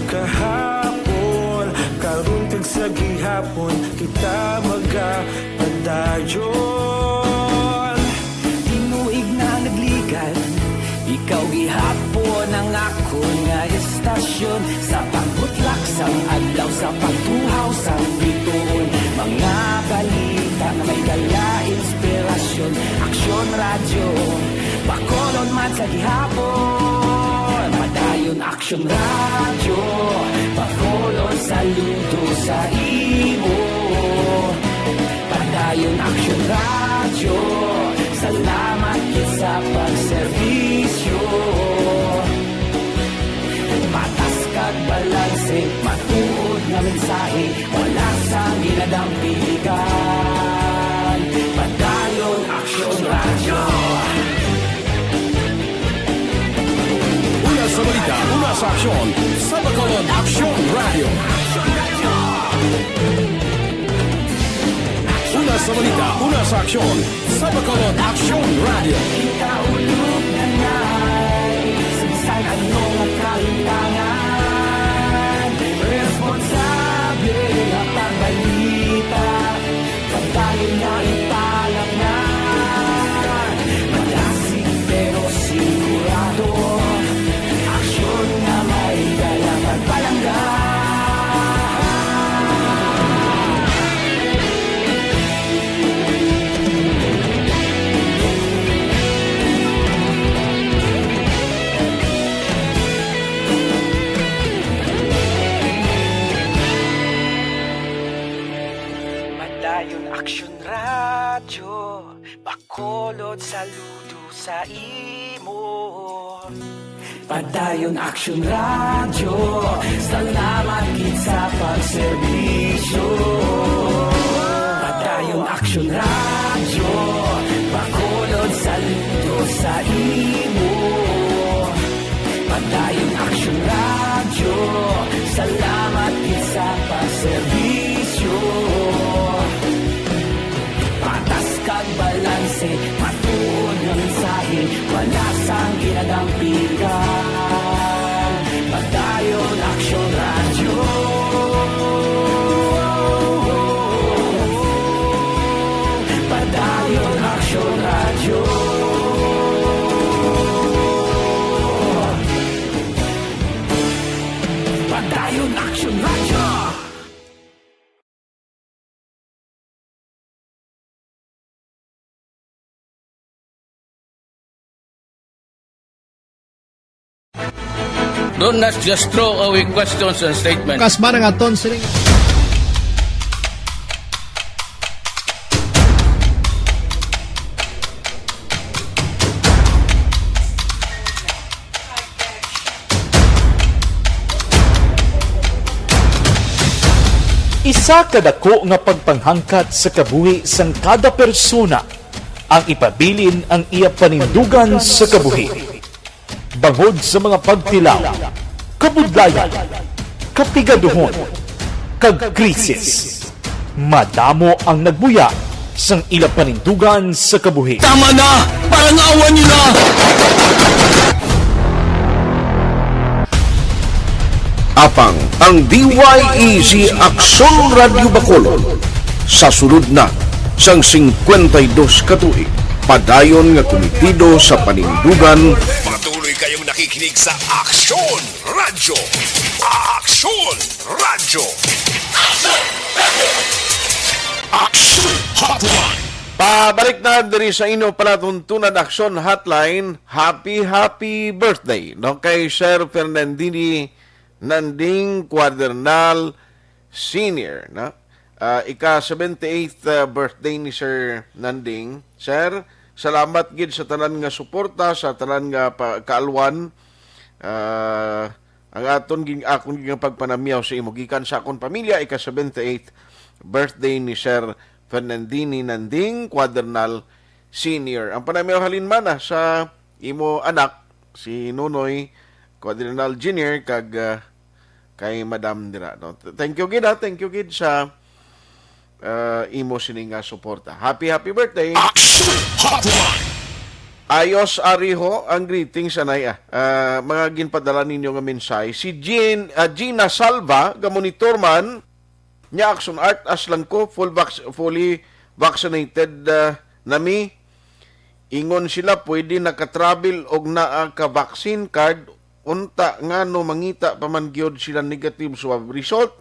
Kahapon, karon, kag sa gihapon, kita magapadayon. Tinuig na nagligan, ikaw gihapon ang akon nga istasyon. Sa pagbutlak sang adlaw, sa pagtuhaw sang bituon, mga balita nga may dala inspirasyon. Aksyon Radyo, Bacolod man sa gihapon. Padayon Aksyon Radyo, Bacolod, saludo sa imo. Padayon Aksyon Radyo, salamat gid sa pagserbisyo. Patas kag balanse, matuod nga mensahe, wala sang ginadampigan. Padayon Aksyon Radyo. Una sa balita, una sa aksyon, sa Bacolod Aksyon Radyo. Una sa balita, una sa aksyon, sa Bacolod Aksyon Radyo. Kita ulog na nay, sa bisan ano nga kahitangan, responsable nga pagbalita. Padayon na ipalapngan, malasig pero sigurado. Aksyon nga may dala pagpalangga. Padayon Aksyon Radyo, Bacolod, saludo sa imo. Padayon Aksyon Radyo, salamat gid sa pagserbisyo. Padayon Aksyon Radyo, Bacolod, saludo sa imo. Padayon Aksyon Radyo, salamat gid sa pagserbisyo. Patas kag Pinadampigan, Padayon Aksyon Radyo. Padayon Aksyon Radyo. Padayon Aksyon Radyo. Don't not just throw away questions and statements. Kasma nga ton sining Isa ka dako nga pagpanghangkat sa kabuhi sang kada persona ang ipabilin ang iya panindugan sa kabuhi. Bangod sa mga pagtilaw, kabudlayan, kapigaduhon, kag krisis, madamo ang nagbuya sang ila panindugan sa kabuhi. Tama na! Parang awan niyo na! Apang ang D Y E Z Aksyon Radyo Bacolod sa sulod na sang singkwenta y dos ka tuig, padayon nga kumitido sa panindugan. Patuloy kayong nakikinig sa Aksyon Radyo. Aksyon Radyo. Aksyon Hotline. Pabalik na diri sa inyo palatuntunan, Aksyon Hotline. Happy, happy birthday, no, kay Sir Fernandini Nanding Cuadernal Senior, no? Ah, ika seventy-eighth, ah, birthday ni Sir Nanding. Sir, salamat gid sa tanan nga suporta, sa tanan nga pa-, kaalwan. Ah, ang aton ging-, akon ging pagpanamyaw sa imo gikan sa akon pamilya, ika seventy-eighth birthday ni Sir Fernandini Nanding Cuadernal Senior. Ang panamyaw halin man, ah, sa imo anak, si Nonoy Cuadernal Junior, kag, ah, kay Madam dira, no? Th-, thank you gid, ha? Thank you gid sa, ah, imo sini nga suporta. Happy, happy birthday! Action Hotline! Ayos, Ariho, ang greetings, anay, ah. Ah, mga ginpadala ninyo nga mensahe. Si Jean, ah, Gina Salva, ga-monitor man, nya, Action Art, as lang ko, full vac-, fully vaccinated, ah, na mi. Ingon sila, pwede naka-travel og naa ka vaccine card, unta ngano mangita pa man gyud sila negative swab result?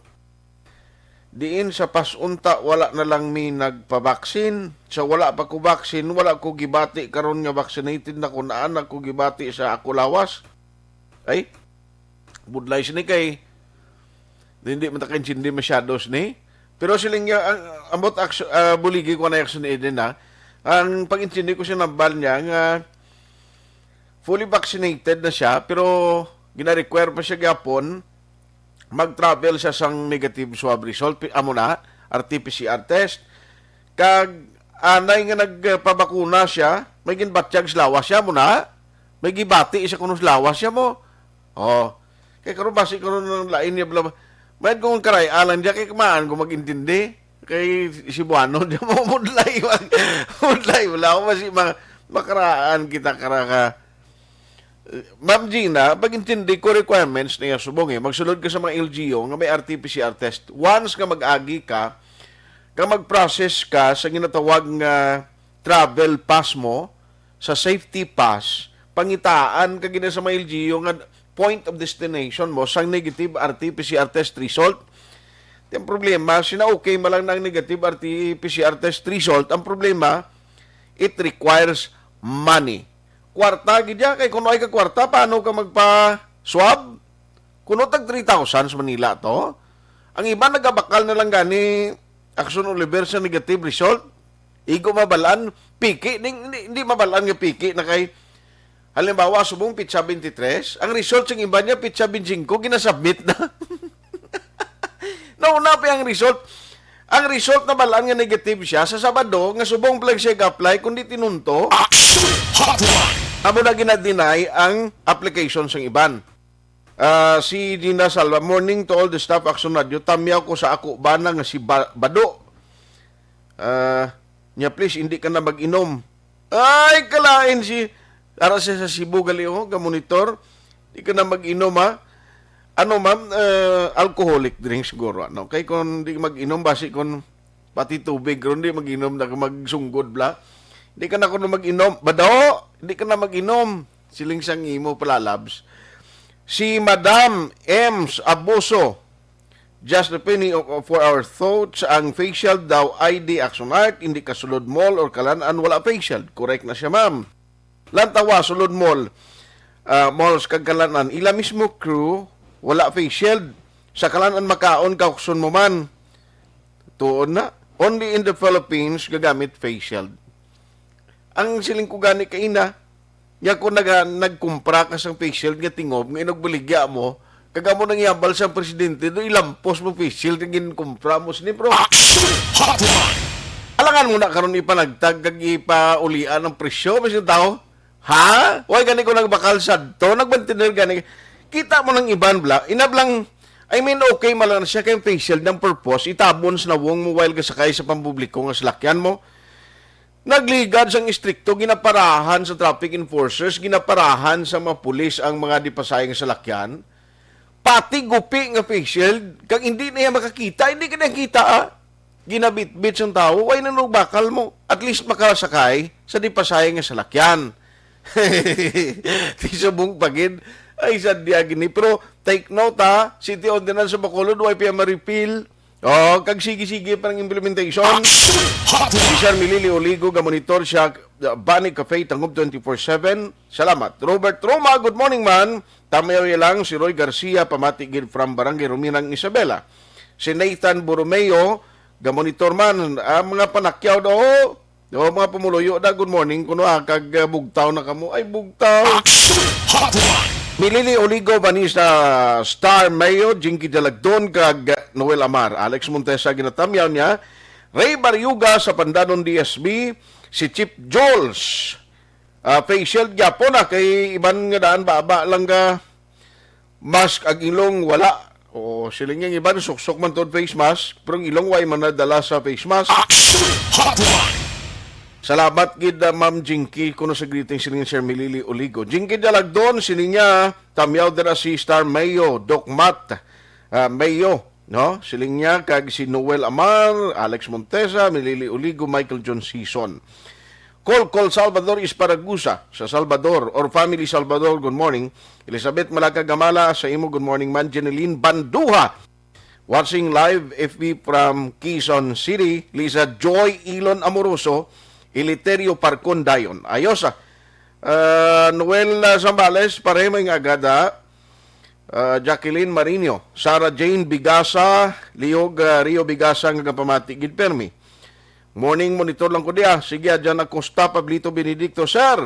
Diin sa pas unta, wala na lang mi nagpa-vaccine. Sa wala pa ko vaccine, wala ko gibati karon nga vaccinated na ko, naa na ko gibati sa ako lawas. Ay, budlay sini kay hindi man ta kaintindi masyado sini. Pero siling niya, ang, ambot actu-, ah, buligi ko na yung sini din, ha. Ang pag-intindi ko siya nambal niya nga fully vaccinated na siya, pero gina-require pa siya gyapon mag-travel siya sang negative swab result, pi-, amo na, R T P C R test. Kag anay nga nagpabakuna siya, may ginbatyag sa lawas siya, amo na, may gibati siya kuno sa lawas siya mo. Oh. Kay karon basi karon ang lain niya bla-, mayad ko ang karay-a lang diya kay kamaan ko mag-intindi. Kay Cebuano diya mo mudlay mag-, mudlay wala ako basi ma-, makaraan kita karaka. Ma'am Gina, pag-intindi ko requirements niya subong eh. Magsulod ka sa mga L G U nga may R T P C R test. Once nga mag-agi ka, nga mag-process ka sa ginatawag nga travel pass mo, sa safety pass, pangitaan ka gina sa mga L G U nga point of destination mo sang negative R T P C R test result. Di ang problema, sina okay man lang na ang negative R T P C R test result. Ang problema, it requires money. Kwarta gid ya, kay kung ay ka kwarta, paano ka magpa-swab? Kuno tag three thousand sa Manila to. Ang iba nagabakal na lang gani, Action Oliver, sa negative result. Igo mabalaan, piki, di, di, di mabalaan nga piki na kay, halimbawa, subong pitsa twenty-three, ang result sing iba niya pitsa twenty-five, ginasubmit na. Nauna pa ang result. Ang result na balaan nga negative siya, sa Sabado, nga subong pa lang siya ga-apply, kundi tinunto. Action Hotline! Amo na gina-deny ang application sang iban. Ah, si Gina Salva, "Morning to all the staff, Action Radio. Tamyaw ko sa ako bana nga si Ba-, Bado. Ah, niya, please, hindi ka na mag-inom." Ay, kalain si, Ara siya sa Cebu gali, oh, ga-monitor. Di ka na mag-inom, ha? Ano, ma'am? Eh, alcoholic drinks siguro, ano? Kay kung di mag-inom, basi kung pati tubig, kung di mag-inom na ka magsunggod, bla. Di ka na kuno mag-inom. Bado! Di ka na mag-inom. Siling sang imo pala, labs. Si Madam Ems Abuso, just a penny o- for our thoughts, ang facial daw I D Action Art, hindi ka sulod mall or kalan-an, wala facial. Correct na siya, ma'am. Lantawa, sulod mall, ah, malls kag kalan-an, ila mismo crew, wala facial. Sa kalan-an makaon, kaukson mo man. Tuon na. Only in the Philippines gagamit facial. Ang siling ko gani kaina, ya kung naga, nagkumpra ka sang facial nga tingob nga inugbaligya mo, kag amo nang ihambal sang presidente, do ilampos mo facial nga ginkumpra mo sini, bro. Action Hotline! Alangan mo na karon ipanagtag kag ipaulian ang presyo, bisan tao. Ha? Why gani ko nagbakal sadto? Nagbantinel gani. Kita mo nang iban bla. Inablang, I mean, okay man lang siya kay facial ng purpose. Itabon sa nawong mo while gasakay sa pampubliko nga salakyan mo. Nagligad sang istrikto, ginaparahan sa traffic enforcers, ginaparahan sa mga pulis ang mga di pasayang salakyan. Pati gupi nga facial, kag hindi na iya makakita, hindi ka na kita, ah. Ginabitbit sang tawo, why na bakal mo? At least makasakay sa di pasayang nga salakyan. Di subong pagid. Ay, sadya gini. Pero take note, ha, City Ordinance sa Bacolod, why pa ma-repeal? Oh, kag sige-sige pa ang implementation. Action Hotline! Si Sir Milili Oligo, ga-monitor siya, uh, Bani Cafe, Tangub twenty-four seven. Salamat. Robert Roma, good morning, man. Tamayaw ya lang, si Roy Garcia, pamati gid from Barangay Ruminang, Isabela. Si Nathan Borromeo, ga-monitor man, ang mga panakyaw daw, o mga pumuluyo da, good morning, kuno, ah, kag, ah, bugtaw na kamo. Ay, bugtaw. Action Hotline! Milili Oligo, Vanessa Star Mayo, Jinky Dalagdon, kag Noel Amar. Alex Montesa, ginatamyaw niya. Ray Barriuga sa Pandanon D S B, si Chief Jules. Ah, face shield gyapon na kay iban nga daan baba lang ka mask ag ilong wala. O, siling nga iban suksok man tod face mask, pero ang ilong way man nadala sa face mask. Action Hotline! Salamat gid, ah, Ma'am Jinky, kuno sa greeting siling ni Sir Milili Oligo. Jinky Dalagdon, siling niya, tamyaw dira si Star Mayo, Doc Matt, ah, Mayo, no? Siling niya, kag si Noel Amar, Alex Montesa, Milili Oligo, Michael John Sison. Col Col Salvador Esparagusa sa Salvador or family Salvador, good morning. Elizabeth Malacagamala sa imo, good morning man. Jeneline Banduha, watching live F B from Quezon City. Lisa Joy Ilon Amoroso, Eliterio Parcon Dayon. Ayos, ah. Ah, Noel, ah, Zambales, pare, may nga agad, ah. Ah, Jacqueline Marino, Sarah Jane Bigasa, Liog, ah, Rio Bigasa nga gapamati gid permi. Morning, monitor lang ko diya. Sige, Adyan Acosta, Pablito Benedicto, sir.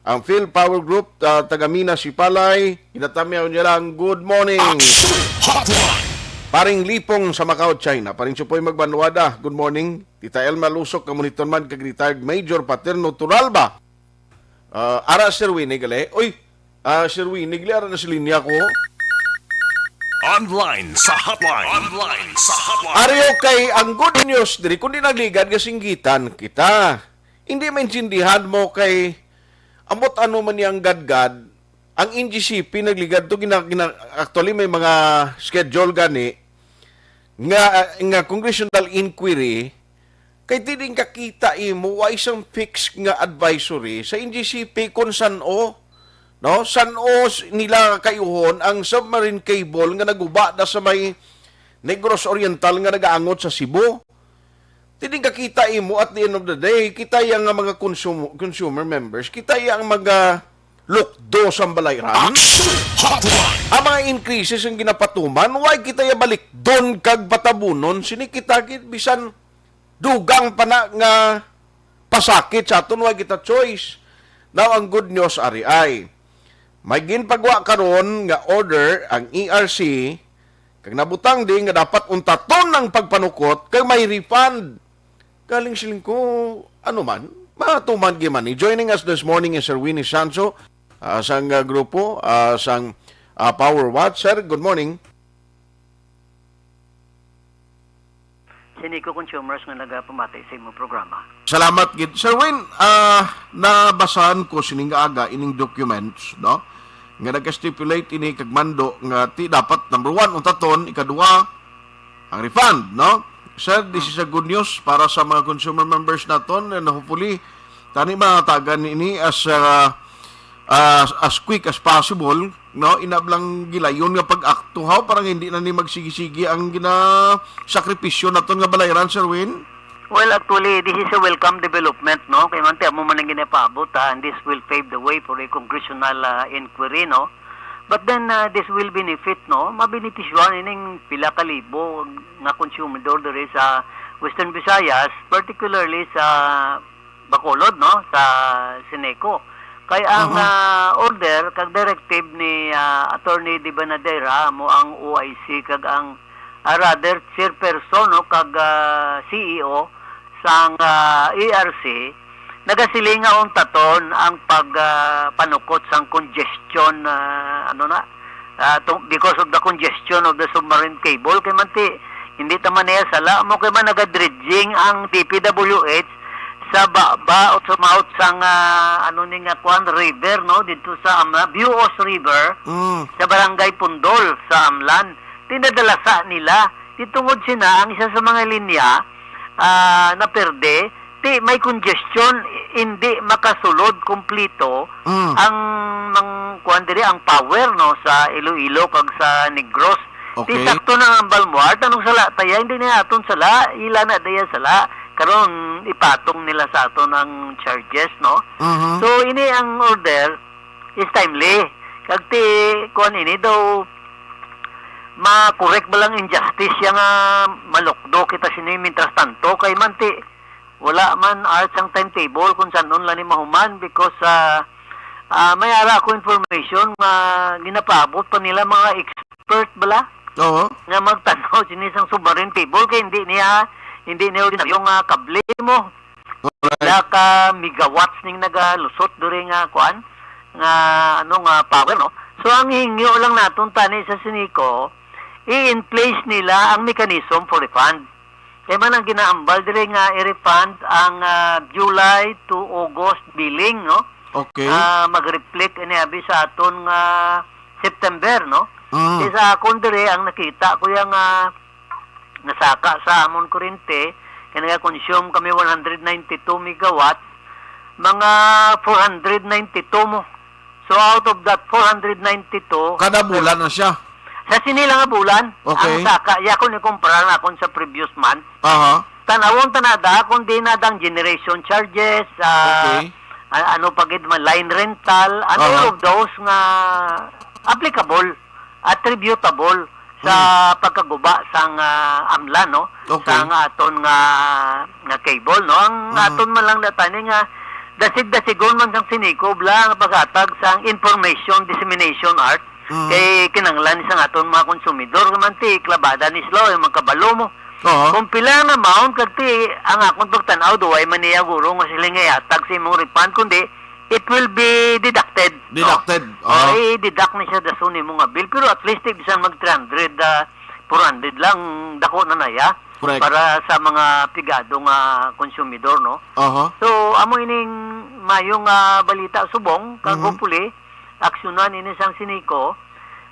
Ang Phil Power Group, ah, taga Mina, Sipalay, ginatamyaw niya lang, good morning. Action Hotline! Paring Lipong sa Macau, China. Paring Chupoy Magbanwada, good morning. Tita Elma Lusok, kamonitor man kag retired Major Paterno Turalba. Ah, ara, Sir Winnie, gali. Uy, ah, Sir Winnie, gali, ara na si linya ko. Online sa hotline. Online sa hotline. Ari, okay, ang good news diri, kundi nagligad nga singgitan kita. Hindi maintindihan mo kay ambot ano man yang gadgad, ang N G C P nagligad to, gina-, gina-, actually, may mga schedule gani nga, nga congressional inquiry. Kay di din kakita imo, wa isang fixed nga advisory sa N G C P kung san-o, no? San-o s-, nila kayuhon ang submarine cable nga naguba na sa may Negros Oriental nga nagaangot sa Cebu. Di din kakita imo at the end of the day, kita yang nga mga consum-, consumer members, kita yang mga lukdo sa balayran. Action Hotline! Ang mga increases ang ginapatuman, why kita ya balikdon kag patabunon? Sini kita gid, bisan dugang pa na nga pasakit sa aton, wa kita choice. Now, ang good news, ari ay, may ginpagwa karon nga order ang E R C, kag nabutang di nga dapat untaton ang pagpanukot kag may refund. Galing siling ko, ano man, matuman gyud man ni. Joining us this morning is Sir Winnie Sancho, ah, sang, ah, grupo, ah, sang, ah, Power Watch. Sir, good morning. Sinico consumers nga nagapamati sa imong programa. Salamat gid. Sir Win, ah, nabasahan ko sining aga ining documents, no? Nga nag-stipulate ini kag mando nga ti dapat number one, untaton, ikaduha, ang refund, no? Sir, this is a good news para sa mga consumer members naton, and hopefully, tani matagan ini as, ah, as, as quick as possible, no? Ina lang gilayon nga pag-akto, ha? Para nga hindi na ni magsigi-sigi ang gina-, sakripisyo naton nga balayran, Sir Win. Well, actually, this is a welcome development, no? Kay man ti amo man ang ginapaabot, ha? And this will pave the way for a congressional, ah, inquiry, no? But then, ah, this will benefit, no? Mabenepisyohan ining pila ka libo nga konsumidor diri sa Western Visayas, particularly sa Bacolod, no, sa Sinico. Kay ang, Aha. ah, order kag directive ni, ah, Attorney Diva Nadera, amo ang O I C kag ang, ah, rather, chairperson, no, kag, ah, C E O sang, ah, E R C, nagasiling nga untaton ang pag, ah, panukot sang congestion, ah, ano na, ah, to-, because of the congestion of the submarine cable. Kay man ti, hindi ta man niya sala, mo kay man naga-dredging ang D P W H sa baba o sa mouth sang, ah, ano ni nga kuan, river, no, dito sa Amla-, Buos River, Mm. sa Barangay Pundol sa Amlan. Tinadalasa nila. Di tungod sina ang isa sa mga linya, ah, naperde, ti may congestion, hindi makasulod kompleto Mm. ang mang-, kuan diri, ang power, no, sa Iloilo kag sa Negros. Ti Okay. sakto na ang Balmuart, anong sala taya, hindi na aton sala, ila na daya sala. Karon ipatong nila sa aton ang charges, no? Mhm. So, ini ang order is timely. Kag ti, kuan ini daw, ma-correct ba lang injustice siya nga malukdo kita sini, mientras tanto, kay man ti, wala man, Art, sang timetable kung san-on lang ni mahuman because, ah, ah, may ara ako information nga ginapaabot pa nila mga expert bala Oo. nga magtanaw sini sang submarine cable kay hindi niya, hindi niya ordinaryo nga kable mo. Alright. Pila ka megawatts ning nagalusot diri nga kuan, nga, ano, nga power, no? So, ang hingyo lang naton tani sa Sinico, i-in place nila ang mechanism for refund. Kay man ang ginaambal diri nga i-refund ang, ah, July to August billing, no? Okay. Ah, mag-reflect ini abi sa aton nga September, no? Mm. Kay sa akon diri, ang nakita ko yang, ah, nasaka sa amon kuryente, kay naga-consume kami one hundred ninety-two megawatt, mga four hundred ninety-two mo. So, out of that four hundred ninety-two, Kada bulan na siya. Sa sini lang nga bulan, Okay. ang saka, ya ko ni kumpara na akon sa previous month. Aha. Tanawon ta na da kung di na dang generation charges, ah, Okay. a-, ano pa gid man, line rental, and all Aha. of those nga applicable, attributable sa Hmm. pagkaguba sang, ah, amlan, no? Okay. Sang aton nga, nga cable, no? Ang Mhm. aton man lang natani nga dasig-dasigon man sang Sinico, bala nga paghatag sang information dissemination, Art, Mhm. kay kinahanglan sang aton mga konsumidor, man ti klabada ni sila, yung magkabalo mo. Oo. Kung pila ang amount, kag ti, ang akong pagtan-aw, duway man niya guro nga sila nga ihatag sa imong refund, kundi it will be deducted, no? Deducted, O, aha. i-deduct ni siya dason nimo nga bill, pero at least, eh, bisan mag three hundred, ah, four hundred lang, dako na na ya Correct. para sa mga pigado nga konsumidor, no? Aha. So, amo ining mayo nga balita subong, kag Mhm. hopefully, aksyonan ini sang Sinico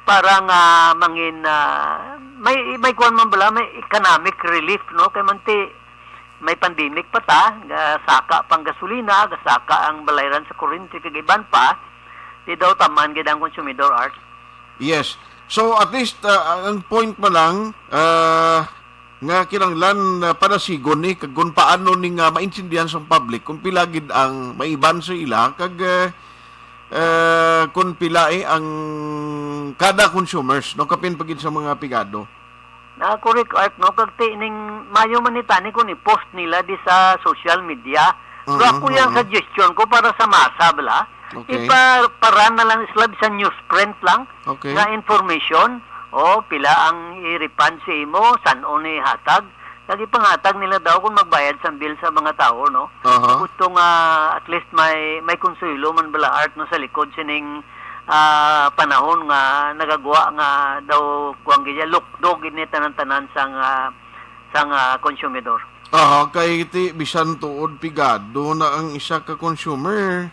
para nga mangin, ah, may, may kuwan man bala, may economic relief, no? Kay man ti, may pandemic pa ta, gasaka pang gasolina, gasaka ang balayran sa kuryente, kag iban pa, di daw taman gid ang konsumidor, Art. Yes. So, at least, ah, ang point pa lang, ah, nga kinahanglan, ah, padasigon ni, kag kung paano ni nga maintindihan sa public kung pila gid ang maiban sa ila, kag, eh, eh, kung pila, eh, ang kada consumers, no, kapin pa gid sa mga pigado. Ah, correct, Art, no? Kag ti, ning mayo man ni tani kung i-post nila di sa social media. Pero Mhm, ako yang mhm. suggestion ko para sa masa, bala. Okay. Ipa-, para na lang sila sa newsprint lang Okay. nga information. O, pila ang i-refund sa imo, san-o ni hatag. Kag ipanghatag nila daw kung magbayad sa bill sa mga tao, no? Aha. Gusto nga at least may, may konsuelo man bala, Art, no, sa likod sining ah, panahon nga nagagwa nga daw kuwang gid siya, lukdo gid ni tanan-tanan sang, ah, sang, ah, konsumidor. Aha, kay ti bisan tuod pigado na ang isa ka consumer,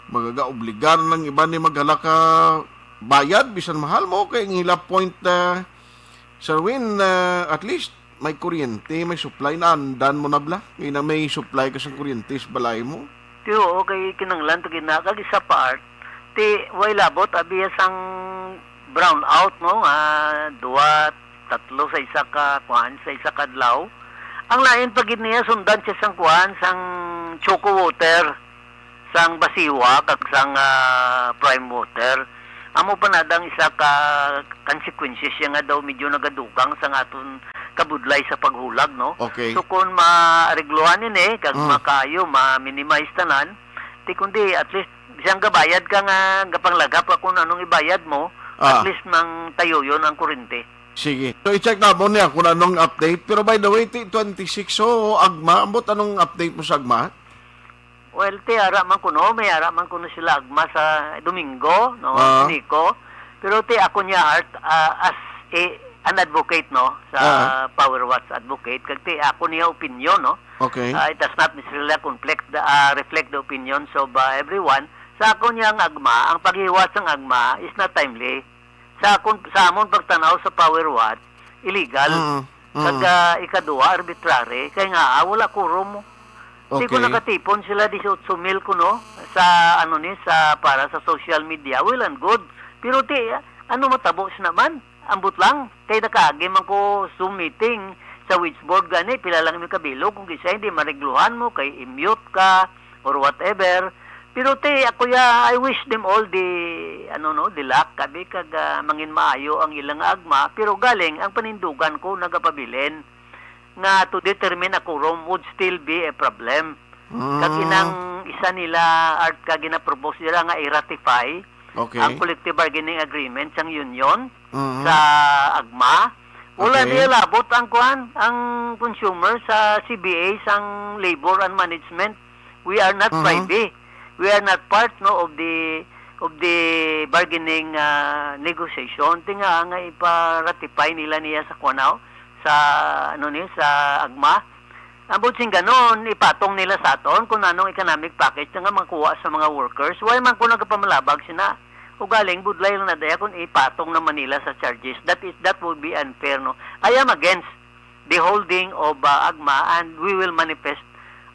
magagaobligar lang iban ni maghala ka bayad, bisan mahal mo, kay ang ila point, ah, Sir Win, ah, at least may kuryente, may supply, naandan mo na bala? Kay na may supply ka sa kuryente sa balay mo? Ti oo, kay kinanglan to gina. Kag isa pa, Art, ti way labot, abi sang brownout, no? Nga duwa, tatlo sa isa ka, kuan, sa isa ka adlaw. Ang lain pa gid niya, sundan siya sang kuan, sang choco water, sang basiwa, kag sang, ah, prime water. Amo pa na dang isa ka consequences siya nga daw medyo nagadugang sang aton kabudlay sa paghulag, no? Okay. So, kung maareglohan ini, kag Mm. makaayo, ma-minimize tanan, ti kundi at least siyang gabayad ka nga gapanglagap ka kung anong ibayad mo, Ah. at least nang tayo yon ang kurente. Sige. So, i-check na mo niya kung anong update. Pero by the way, ti twenty-six, so, agma, ambot anong update mo sa agma? Well, ti ara man kuno, may ara man kuno sila agma sa Domingo, no, Ah. Nico. Pero ti ako niya, Art, ah, as a, an advocate, no, sa Ah. Power Watch advocate, kag ti ako niya opinion, no. Okay. Ah, it does not necessarily conflict the, ah, reflect the opinions of, ah, everyone. Sa ako niya ang agma, ang paghiwat sang agma is not timely. Sa akon, sa amon pagtanaw sa Power Watch, illegal. Mm, mm. Kag, ah, ikaduha, arbitrary. Kay nga, ah, wala quorum. Di ko Okay. nakatipon sila disiotso mil kuno sa, ano ni, sa, para sa social media. Well and good. Pero ti, ano matabo sa naman? Ambot lang. Kay nakaagi man ko Zoom meeting sa Witchboard gani, pila lang mi kabilog kung kisay hindi maregluhan mo, kay i-mute ka, or whatever. Pero ti, ako ya, I wish them all the, ano no, the luck, kabi, kag, ah, mangin maayo ang ilang agma. Pero galing, ang panindugan ko nagapabilin nga to determine a quorum would still be a problem. Kag Mm. inang isa nila, Art, ka ginapropose nila nga i-ratify Okay. ang collective bargaining agreement sang union Mhm. sa agma. Wala Okay. niya labot ang kuan, ang consumer sa C B A, sang labor and management. We are not Mhm. privy. We are not part, no, of the, of the bargaining, ah, negotiation. Ti nga, nga ipa-ratify nila niya sa kuan, no, sa, ano ni, sa agma. Ambot sing ganon, ipatong nila sa aton kung anong economic package na nga makuha sa mga workers. Why man ko nagapamalabag sina? Ugaling, budlay lang na daya kung ipatong naman nila sa charges. That is, that would be unfair, no? I am against the holding of, uh, agma, and we will manifest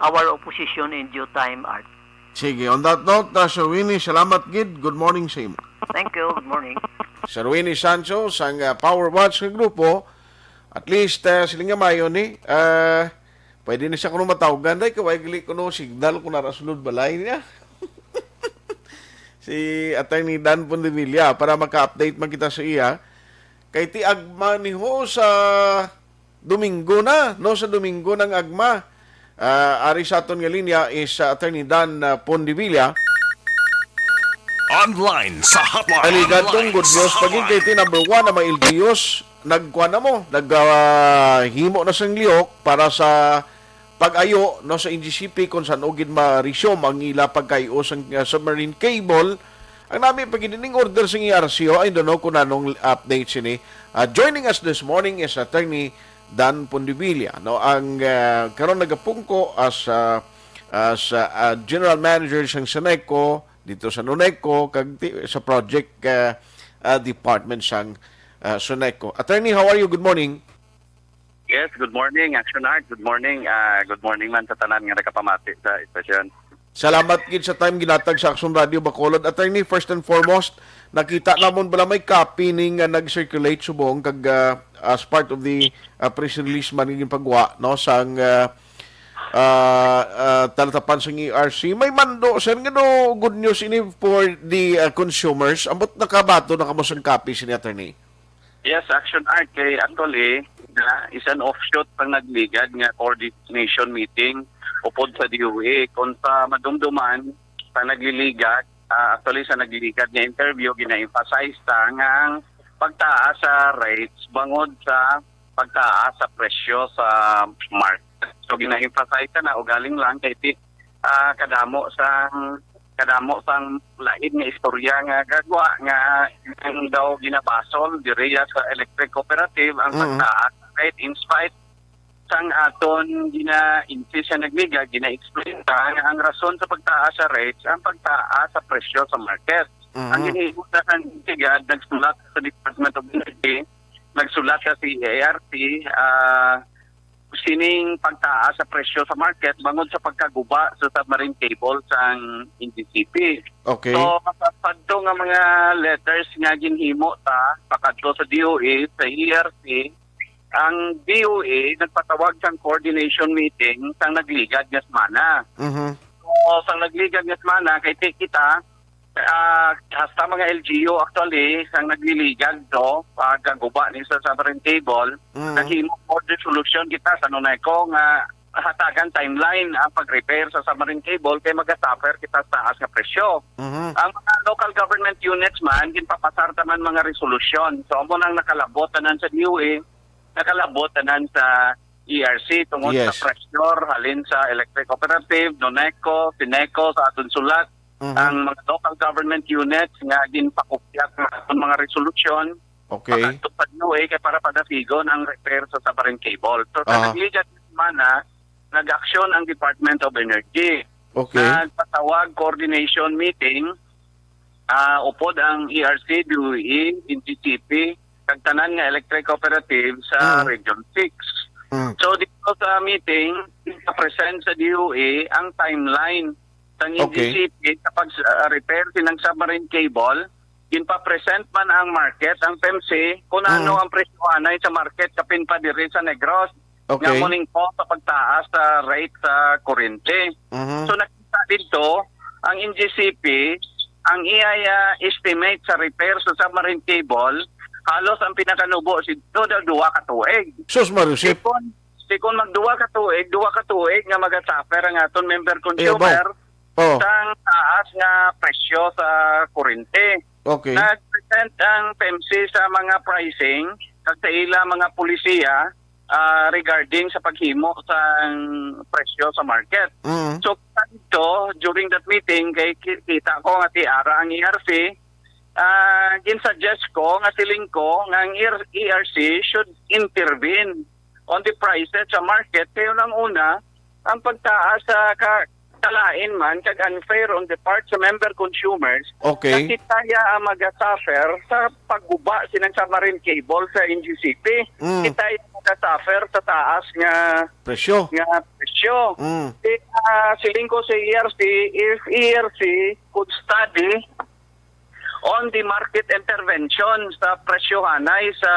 our opposition in due time, Art. Sige, on that note, uh, Sir Winnie, salamat gid. Good morning sa imo. Thank you. Good morning. Sir Winnie Sancho, sang, uh, Power Watch nga grupo, at least, uh, siling nga mayo ni, uh, pwede na siya kuno matawgan, day, kay way gali kuno signal kung nara sulod balay niya. Si Attorney Dan Pondevilla para maka-update man kita sa iya. Kay ti agma ni ho sa Domingo na, no? Sa Domingo nang agma. Ah, ari sa aton nga linya is, ah, Attorney Dan, ah, Pondevilla. Online sa hotline. Aligatong Online good sa news pa gid kay hotline. Ti number one ang mga L G Us. Nagkuan na mo, nag, ah, himo na sang lihok para sa pag-ayo, no, sa N G C P kung san-o gid ma-resume ang ila pagkaiyo sang, ah, submarine cable. Ang nami pa gid ning order sang E R C, oh, I don't know kung anong update sini. Ah, joining us this morning is Attorney Dan Pondevilla, no, ang, ah, karon nagapungko as, ah, as, ah, ah, General Manager sang SONECO dito sa NONECO kag ti-, sa project, ah, ah, department sang, ah, SONECO. Attorney, how are you? Good morning. Yes, good morning, Action Art. Good morning. Ah, good morning man sa tanan nga nakapamati sa estasyon. Salamat gid sa time ginatag sa Action Radio Bacolod. Attorney, first and foremost, nakita namon bala may copy ni nga nag-circulate subong kag, ah, as part of the, ah, press release man nga ginpagwa, no, sang, ah, ah, ah, talatapan sang E R C. May mando, sir, nga no good news ini for the, ah, consumers. Ambot nakabato na kamo sang copy sini, attorney? Yes, Action Art, kay actually, na, is an offshoot sang nagligad nga coordination meeting upod sa D O A. Kung sa madumduman, sa nagliligad, ah, actually, sa nagliligad nga interview, gina-emphasize ta nga ang pagtaas sa rates bangod sa pagtaas sa presyo sa market. So, gina-emphasize ta na ugaling lang kay ti-, ah, kadamo sang, kadamo sang lain nga istorya nga gagwa nga ang daw ginabasol diri sa electric cooperative ang Mm. pagtaas sa rate in spite sang aton gina-insist sa nagligad, gina-explain ta nga ang rason sa pagtaas sa rates, ang pagtaas sa presyo sa market. Ang Mhm. ginhimo na sang entidad, nagsulat sa Department of Energy, nagsulat sa C E R T, ah, sining pagtaas sa presyo sa market bangod sa pagkaguba sa submarine cable sang N G C P. Okay. So, masapadto nga mga letters nga ginhimo ta pakadto sa D O E, sa E R C, ang D O E nagpatawag sang coordination meeting sang nagligad nga semana. Mhm. So, sang nagligad nga semana, kay ti-, kita, ah, hasta mga L G U actually, sang nagliligad to, pagkaguba ni sa submarine cable, Mhm. naghimo board resolution kita sa Noneco nga hatagan timeline ang pag-repair sa submarine cable kay magasuffer kita sa taas nga presyo. Mhm. Ang mga local government units man, ginpapasar ta man mga resolusyon. So, amo nang nakalabot tanan sa D O E, nakalabot tanan sa E R C tungod Yes. sa pressure halin sa electric cooperative, Noneco, Fineco, sa aton sulat, Mhm. ang mga local government units nga ginpakopya sa aton mga resolusyon, Okay. pakadto sa D O E kay para padasigon ang repair sa submarine cable. So, sa Aha. nagligad nga semana, nag-aksyon ang Department of Energy. Okay. Nagpatawag coordination meeting, ah, upod ang E R C, D O E, N G C P, kag tanan nga electric cooperative sa Mm. Region six. Mm. So, dito sa meeting, present sa D O E ang timeline sang Okay. N G C P sa pag, ah, repair sinang submarine cable. Ginpa-present man ang market, ang P M C, kung ano Mm. ang presyohanay sa market kapin pa diri sa Negros. Okay. Nga mo ning cause sa pagtaas sa rate sa kuryente. Mhm. So, nakita dito, ang N G C P, ang iyang, ah, estimate sa repair sa submarine cable, halos ang pinakanubo si do, do, duwa ka tuig. Sus, Marisip. Sikon, sikon magduwa ka tuig, duwa ka tuig nga magasuffer ang aton member Eh, consumer Oh. sang taas nga presyo sa kuryente. Okay. Nag-present ang P M C sa mga pricing kag sa ila mga polisiya, ah, regarding sa paghimo sang presyo sa market. Mm. So, dito, during that meeting, kay ki-, kita ko nga ti ara ang E R C, ah, ginsuggest ko nga siling ko nga ang E R C should intervene on the prices sa market. Kay unang-una, ang pagtaas sa ka-, kalain man kag unfair on the part sa member consumers, Okay. na kita ya ang magasuffer sa pagguba sinang submarine cable sa N G C P. Mm. Kita ya ang magasuffer sa taas nga Presyo. nga presyo. Mm. Di, ah, siling ko sa E R C, if E R C could study on the market intervention sa presyohanay sa,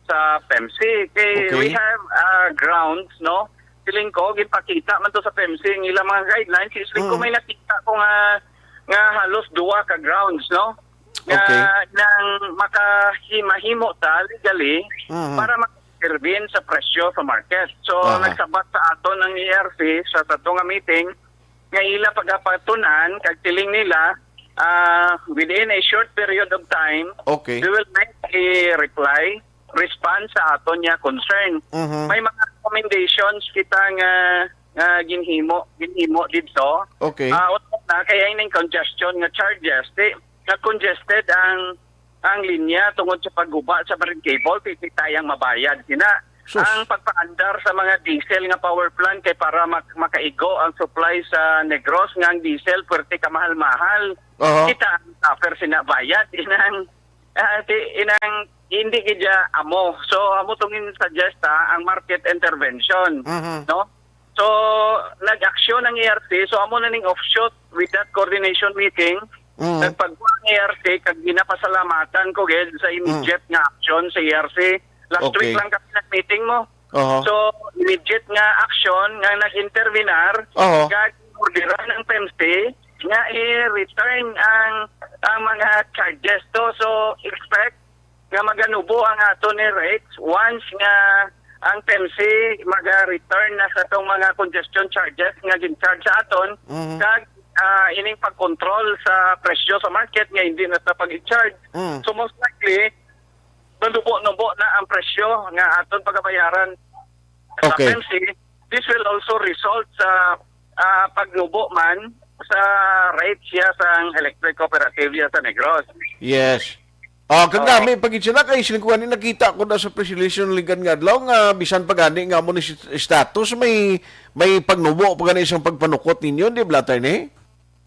sa P M C. Kay Okay. we have, ah, grounds, no? Siling ko, ginpakita man to sa P M C ang ilang mga guidelines. Siling ko Mm. may nakita ko nga, nga halos duwa ka grounds, no? Nga Okay. nang makahimahimo ta legally Mhm. para maka-intervene sa presyo sa market. So, Aha. nagsabat sa aton ang E R C sa, sa ato nga meeting, nga ila pagapatun-an kag siling nila, ah, within a short period of time, Okay. we will make a reply, response sa aton nga concern. Mhm. May mga recommendations kita nga, nga ginhimo, ginhimo didto. Okay. Ah, una na, kay ang congestion nga charges, di, na congested ang ang linya tungod sa pagguba sa submarine cable, pipitay ang mabayad. Sina, Sus. Ang pagpaandar sa mga diesel nga power plant kay para mak-, makaigo ang supply sa Negros nga ang diesel, pwerte ka mahal-mahal. Aha. Kita ang suffer sina bayad. Inang, ah, ti-, inang, hindi gid siya amo. So, amo tong in-suggest, ha, ang market intervention, Mhm. no? So, nag-aksyon ang E R C. So, amo na ning offshoot with that coordination meeting. Mm. Nagpagwa ang E R C, kag ginapasalamatan ko gid sa immediate Mm. nga aksyon sa E R C. Last Okay. week lang kami nag-meeting mo. Aha. So, immediate nga aksyon nga nag-intervenar, Aha. kag orderan ang P M C nga i-return ang, ang mga charges to. So, expect nga maganubo ang ato ni rates once nga ang P M C maga-return na sa tong mga congestion charges nga gin-charge sa aton, Mhm. kag, ah, ining pag-control sa presyo sa market nga hindi na sa pag-charge. Mm. So, most likely, manubo-nubo na ang presyo nga aton pagabayaran sa Okay. P M C. This will also result sa, ah, pagnubo man sa rate siya sa electric cooperative siya sa Negros. Yes. Ah, kag Oo. nami, pag-, sila kay siling ko gani, nakita ko na sa press release yung ligan nga adlaw nga bisan pa gani nga mo ni si-, status, may, may pagnubo pa gani isang pagpanukot ninyo, di ba, attorney?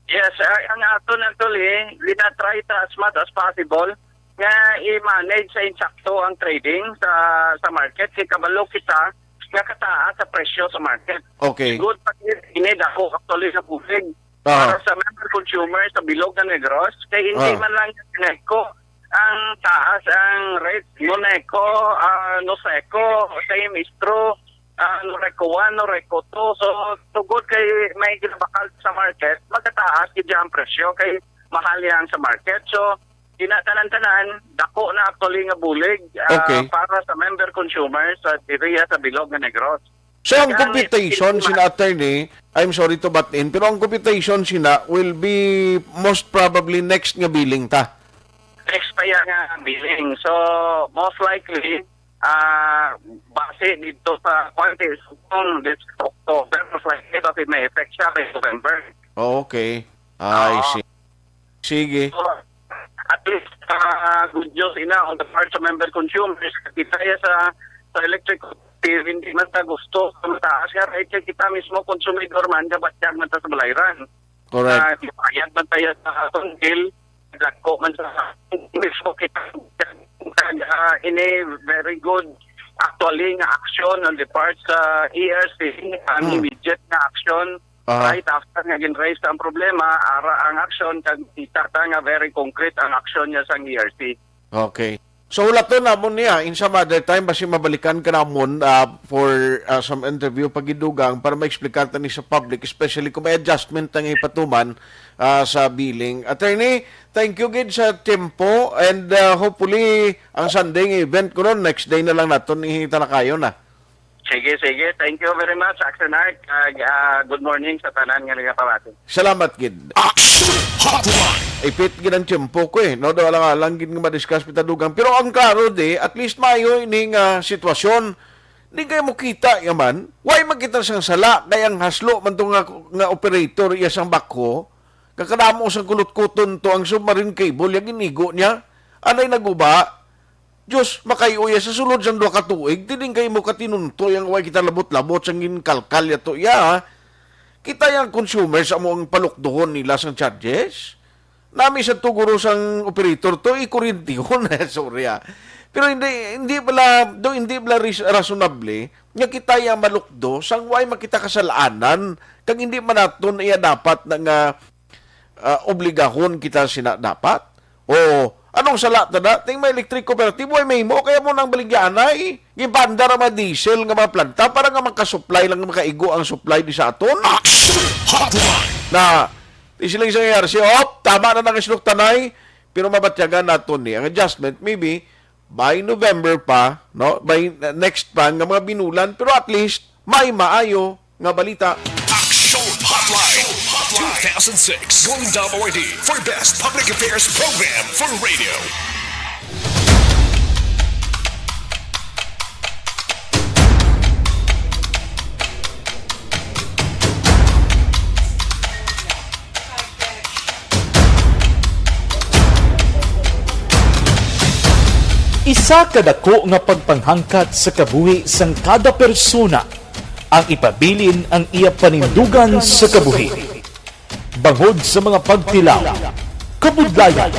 Yes, ah, ang aton actually, ginatry ta as much as possible nga i-manage sa insakto ang trading sa, sa market. Kay kabalo kita nga kataas sa presyo sa market. Okay. Good pa ini, dako actually sa bulig. Aha. Para sa mga consumer sa bilog nga Negros, kay hindi Ah. man lang Neco ang taas ang rate, Noneco, ah, Noseco, same is true, ah, Noreco one, Noreco two. So, tugod kay may ginabakal sa market, magkataas gid ang presyo kay mahal yan sa market. So, ina tanan-tanan, dako na actually nga bulig, ah, Okay. para sa member consumers sa area sa bilog nga Negros. So, ang Kaya ang computation, estimate sina attorney, I'm sorry to butt in, pero ang computation sina will be most probably next nga billing ta. Next pa yan nga billing. So, most likely, ah, base dito sa quantities, kung this October, most likely, basi may effect siya by November. Okay. I Oo. see. Sige. So, at least, ah, good news ina on the part sa member consumers. Kita ya sa, sa electric bill, hindi man ta gusto sa mataas nga rate, kay kita mismo konsumidor man, gabatyag man ta sa balayran. Correct. Ah, bayad man tayo sa aton bill, dagko man sa mismo kita. Ah, ini very good actually nga action on the part sa E R C, ang Hmm. immediate nga action Aha. right after nga gin-raise ang problema, ara ang action, kag kita ta nga very concrete ang action niya sa E R C. Okay. So, hulaton namon niya in some other time, basi mabalikan ka namon, ah, for, ah, some interview pagdugang para ma-explicar ta ni sa public, especially kung may adjustment na nga ipatuman, ah, sa billing. Attorney, thank you gid sa tempo, and, ah, hopefully ang Sunday nga event ko ron, next day na lang naton italakayon na. Sige, sige. Thank you very much, Action Art. Ah, ah, good morning sa tanan nga nagapabati. Salamat gid. Action Hotline. Ipit gid ang tiyempo ko eh. No, daw alang-alang gid nga ma-discuss kita dugang. Pero ang klaro di, at least maayo ini nga sitwasyon. Di kayo mo kita yaman. Why magkita sang sala? Kay ang haslo man to nga, nga operator iya sang backhoe. Kakadamo sang kulot-kuton to ang submarine cable, yung inigo niya. Anay naguba. Diyos, makay-o ya sa sulod sang duha ka tuig, tining kay mo katinunto yang way kita labot-labot sang ginkalkal ya to iya, ha? Kita yang consumer sa amo ang palukduhon nila sang charges. Nami sa tuguro sang operator to, ikuryentihon, sorry, ha. Pero hindi, hindi pala, do, hindi pala ris-, rationable nga kita yang malukdo sang way makita kasalanan, kag hindi man naton iya dapat na nga ah, obligahon kita sina dapat? O, anong sala ta na? Ting may electric cooperative, way mahimo kaya mo nang baligyaanay. Gipanda ra mga diesel nga mga planta para nga makasupply lang, makaigo ang supply di sa aton. Action Hotline. Na, di sila sa R C, op, tama na nang islok tanay, pero mabatyagan naton ni ang adjustment, maybe, by November pa, no? By, uh, next pa nga mga binulan, pero at least may maayo nga balita. Action Hotline two thousand six Golden W R D for Best Public Affairs Program for Radio. Isa ka dako nga pagpanghangkat sa kabuhi sang kada persona ang ipabilin ang iya panindugan sa kabuhi. Bangod sa mga pagtilaw, kabudlayan,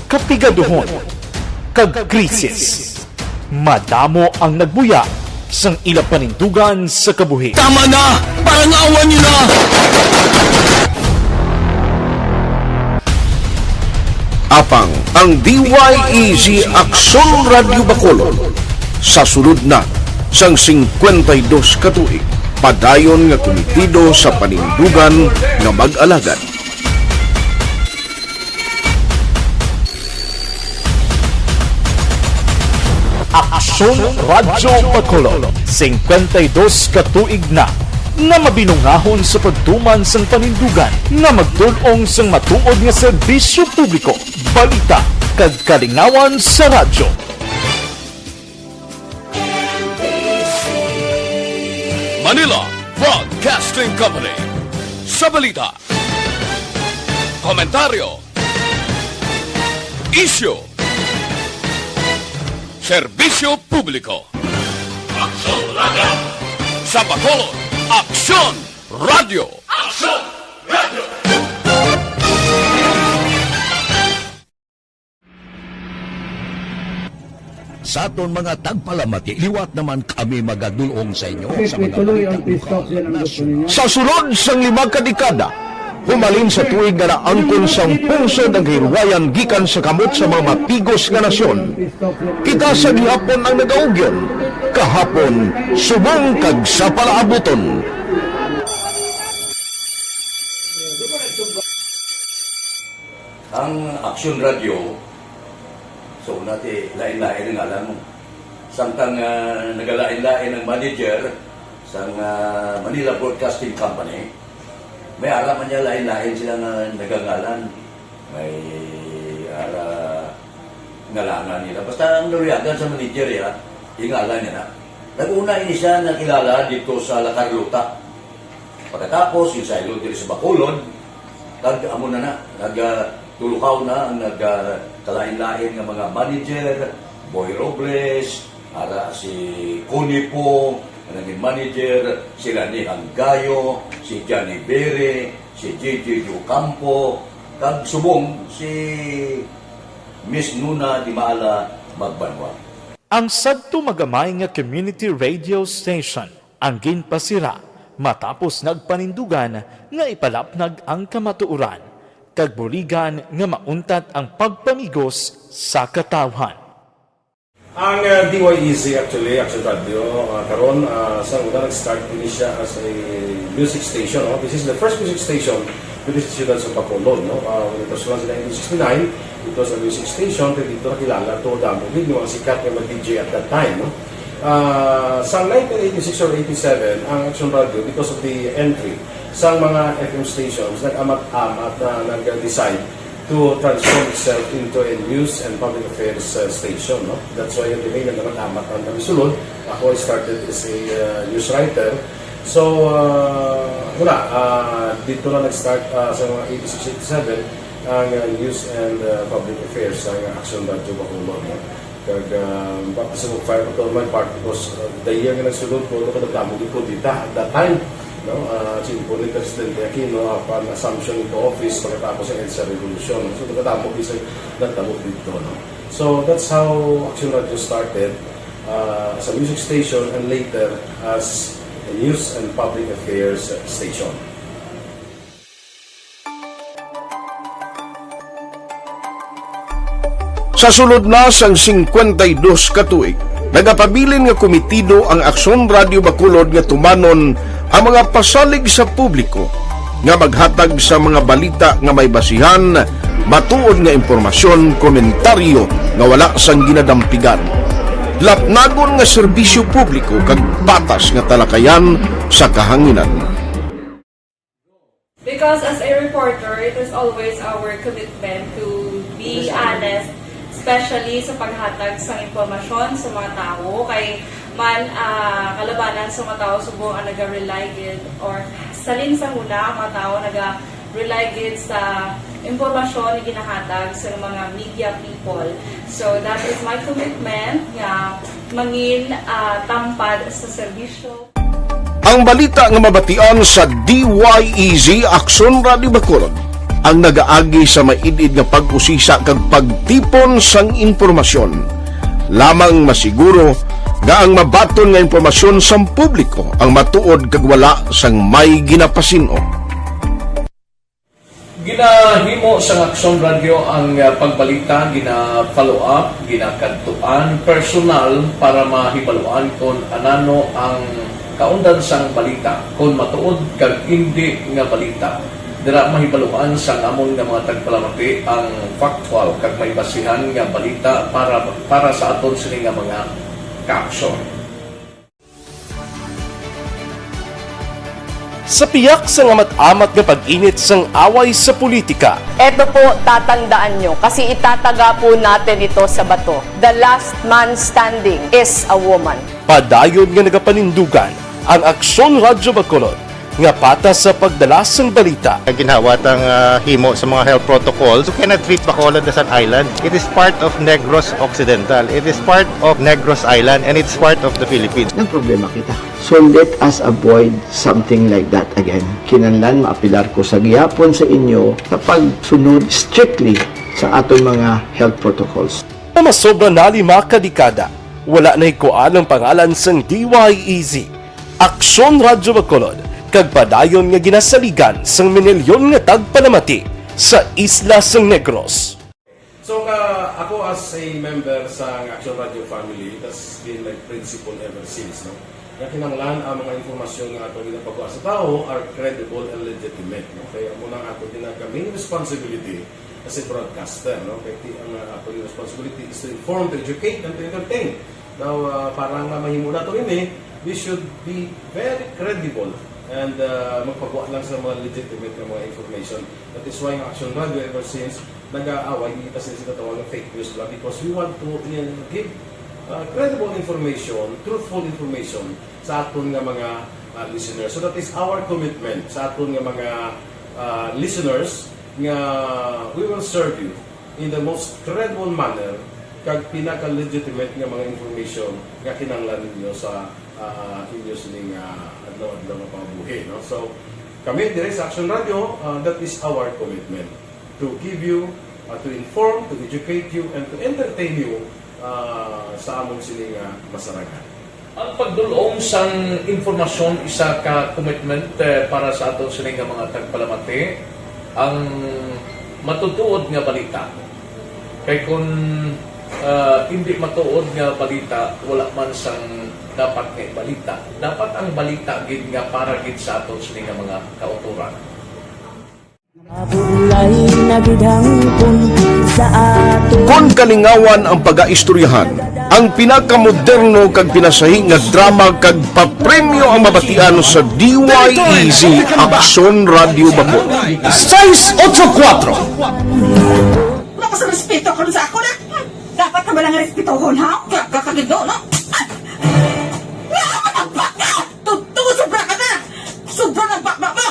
kapigaduhon, kag krisis, madamo ang nagbuya sang ila panindugan sa kabuhi. Tama na! Parang awa niyo na! Apang ang D Y E G Aksyon Radyo Bacolod sa sulod na sang singkwenta y dos ka tuig, padayon nga kumitido sa panindugan nga mag-alagad. Aksyon Radyo Bacolod, singkwenta y dos ka tuig na nga mabinungahon sa pagtuman sang panindugan nga magtul-ong sang matuod nga serbisyo publiko, balita, kag kalingawan sa radyo. Manila Broadcasting Company. Sa balita, komentaryo, isyu, Serbisyo publiko. Aksyon Radio. Sa Bacolod, Aksyon Radio. Aksyon Radio. Sa aton mga tagpalamati, liwat naman kami magadulong sa inyo sa mga balitang nasyonal. Sa sulod sang lima ka dekada, humalin sa tuig nga naangkon sang pungsod ang kahilwayan gikan sa kamot sa mga mapigos nga nasyon, kita sa gihapon ang nagaugyon, kahapon, subong kag sa palaabuton. Ang Aksyon Radio, so, nati, lain-lain ang ngalan mo. Samtang, ah, nagalain-lain ang manager sang, ah, Manila Broadcasting Company, may ara man niya lain-lain sila nga nagangalan. May ara ngalangan nila. Basta ang naluyagan sa manager, ya, ingalan niya na. Nag-una ini siya nakilala dito sa La Carlota. Pagkatapos, ginsaylo diri sa Bacolod, kag amo na na, nag, ah, tulukaw na ang nag, ah, kalain-lain nga mga manager, Boy Robles, ara si Connie Pong, nga naging manager, si Rani Anggayo, si Johnny Bere, si J J Ocampo, kag subong si Miss Nuna Dimala Magbanwa. Ang sadto magamay nga community radio station ang ginpasira matapos nagpanindugan nga ipalapnag ang kamatuoran kag buligan nga mauntat ang pagpamigos sa katawhan. Ang, ah, D Y E Z actually, Action Radio, ah, karon, ah, sa una nag-start ini siya as a music station, no? This is the first music station diri sa siyudad sa Bacolod, no? Ah, when it was launched in nineteen sixty-nine, it was a music station, kay dito nakilala to damo gid yung mga sikat nga mga D J at that time, no? Ah, sa nineteen eighty-six or eighty-seven, ang Action Radio, because of the entry sa mga F M stations, nag-amat-amat na nag-decide to transform itself into a news and public affairs, uh, station, no? That's why yung name na naman, Amat ang Namisulod. Ako, I started as a, uh, news writer. So, uh, wala, uh, dito na nag-start, uh, sa mga eighty-six, eighty-seven, ang, uh, news and, uh, public affairs, ang Action Radio Bacolod, no? Kag, ah, baptism of fire pa to on my part because, ah, the year nga nagsulod ko, ano, kadamo gid kudeta at that time, no? Ah, si Impo ni Presidente Aquino, upon assumption into office, pagkatapos ang EDSA Revolution. So, kadamo gid sa nagtabo dito, no? So, that's how Action Radio started, ah, as a music station and later as a news and public affairs station. Sa sulod na sang singkwenta y dos ka tuig, nagapabilin nga komitido ang Aksyon Radio Bacolod nga tumanon ang mga pasalig sa publiko nga maghatag sa mga balita nga may basihan, matuod nga impormasyon, komentaryo nga wala sang ginadampigan, lapnagon nga serbisyo publiko kag patas nga talakayan sa kahanginan. Because as a reporter, it is always our commitment to be honest, especially sa paghatag sang impormasyon sa mga tawo. Kay man, ah, kalabanan sa mga tawo subong ang naga-rely gid, or salin sa huna ang mga tawo naga-rely gid sa impormasyon nga ginahatag sa mga media people. So that is my commitment nga mangin, ah, tampad sa serbisyo. Ang balita nga mabatian sa D Y E Z Aksyon Radio Bacolod ang nagaagi sa maid-id nga pag-usisa kag pagtipon sang impormasyon, lamang masiguro nga ang mabaton nga impormasyon sang publiko ang matuod kag wala sang may ginapasin-o. Ginahimo sang Aksyon Radio ang, ah, pagbalita, gina-follow up, ginakadtuan personal para mahibaluan kon anano ang kaundan sang balita, kon matuod kag indi nga balita. Dira mahibaluan sang amon nga mga tagpalamati ang factual kag may basihan nga balita para, para sa aton sini nga mga kaaksyon. Sa piyak sang amat-amat nga pag-init sang away sa politika, Eto po, tatandaan nyo, kasi itataga po natin ito sa bato. The last man standing is a woman. Padayon nga nagapanindugan ang Aksyon Radyo Bacolod nga patas sa pagdala sang balita. Ang ginhawa tang, ah, himo sa mga health protocols, you cannot treat Bacolod as an island. It is part of Negros Occidental. It is part of Negros Island, and it's part of the Philippines. Nagproblema kita. So let us avoid something like that again. Kinahanglan maapilar ko sa gihapon sa inyo sa pagsunod strictly sa aton mga health protocols. Nga masobra na lima ka dekada, wala nahikuan ang pangalan sang D Y E Z, Aksyon Radyo Bacolod, kag padayon nga ginasaligan sang minilyon nga tagpalamati sa isla sang Negros. So, ka, ako as a member sa Action Radio family, that's been my principle ever since, no? Nga kinahanglan ang mga impormasyon nga ato ginapagwa sa tawo are credible and legitimate, no? Kaya amo na ang ato ginag-, main responsibility as a broadcaster, no? Kaya ti-, ang, uh, ato responsibility is to inform, to educate, and to entertain. Now, uh, para nga mahimo nato ini, we should be very credible and, uh, magpagwa lang sa mga legitimate nga mga information. That is why ang Action Radio ever since nag-aaway kita sa ginatawag nga fake news lang, because we want to, uh, give, uh, credible information, truthful information sa aton nga mga, uh, listeners. So that is our commitment sa aton nga mga, uh, listeners, nga we will serve you in the most credible manner kag pinaka-legitimate nga mga information nga kinahanglan ninyo sa, ah, inyo sining, ah, adlaw-adlaw nga pangabuhi, no? So, kami diri sa Action Radio, ah, that is our commitment, to give you, ah, to inform, to educate you, and to entertain you, ah, sa amon sining, ah, masarangan. Ang pagdul-ong sang impormasyon isa ka commitment, eh, para sa aton sini nga mga tagpalamati. Ang matutuod nga balita. Kay kun, ah, hindi matuod nga balita, wala man sang dapat nga ibalita. Dapat ang balita gid nga para gid sa aton sini nga mga kautoran. Mabulay na gid hangpon sa aton. Kon kalingawan ang pagaistoryahan, ang pinakamoderno kag pinasahi nga drama kag papremyo ang mabatian sa D Y E Z Aksyon Radyo Bacolod. Sais otso kuwatro. Wala ka sa respeto karon sa ako na. Hmm, dapat ka ba lang respetohon, ha? Grabe ka gid, no? Ay! Nga ka man ang baka! Totoo, sobra ka na! Sobra na ang bakbak mo!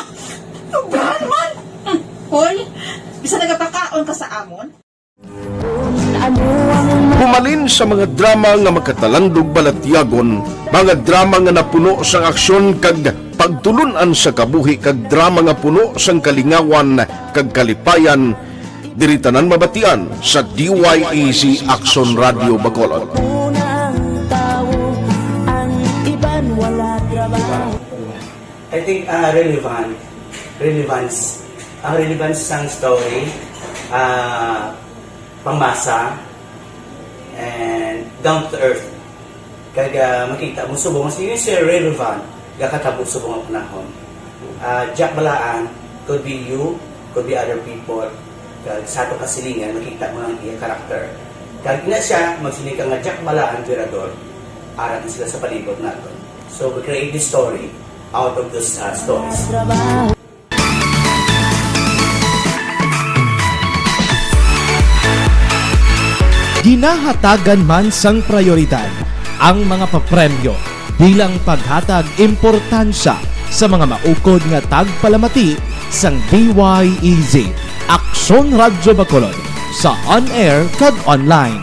Sobrahan man! Hmm, hoy, bisan nagapakaon ka sa amon? Humalin sa mga drama nga makatalandog balatyagon, mga drama nga napuno sang aksyon kag pagtulun-an sa kabuhi, kag drama nga puno sang kalingawan kag kalipayan, diri tanan mabatian sa D Y E Z Aksyon Radyo Bacolod. Una ang tawo, ang iban wala trabaho. I think, ah, relevant, relevance, ang relevance sang story, ah, pangmasa, and down to earth. Kag, ah, makita mo subong, mas yun, sir, relevant, gakatabo subong ang panahon. Ah, Jack Balaan, could be you, could be other people, kag sa ato kasilingan, makita mo ang iya karakter. Kag ina siya, magsiling ka nga Jack Balaan, Virador, ara na sila sa palibot naton. So, we create this story out of those, uh, stories. Ginahatagan man sang prayoridad ang mga papremyo bilang paghatag importansya sa mga maukod nga tagpalamati sang D Y E Z, Aksyon Radyo Bacolod, sa on-air kag online.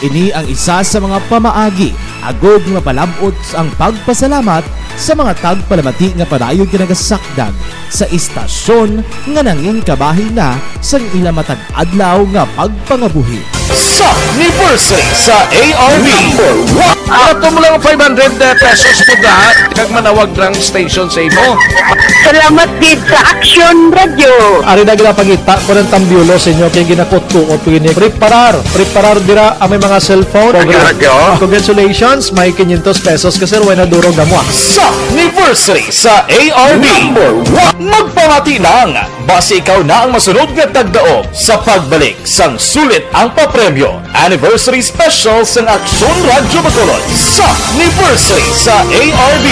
Ini ang isa sa mga pamaagi agud nga mapalab-ot ang pagpasalamat sa mga tagpalamati nga padayon nga nagasakdag sa istasyon nga nangin kabahin na sang ila matag adlaw nga pagpangabuhi. Sa anniversary sa A R B. Number one. Ato mo lang five hundred pesos po na, kag manawag ng station sa imo. Salamat gid sa Action Radio. Ari na ginapangita ko ng tambyulo sa inyo, kay ginakutkuot ko ini. Preparar, preparar dira ang may mga cellphone. Radyo. Congratulations, may quinientos pesos ka, sir, way na durog na mo, ah. Sa anniversary sa A R B. Number one. Magpamati lang, basi ikaw na ang masunod nga tagdaog sa pagbalik sang sulit ang papremyo. Anniversary Special sang Aksyon Radyo Bacolod sa anniversary sa A R B.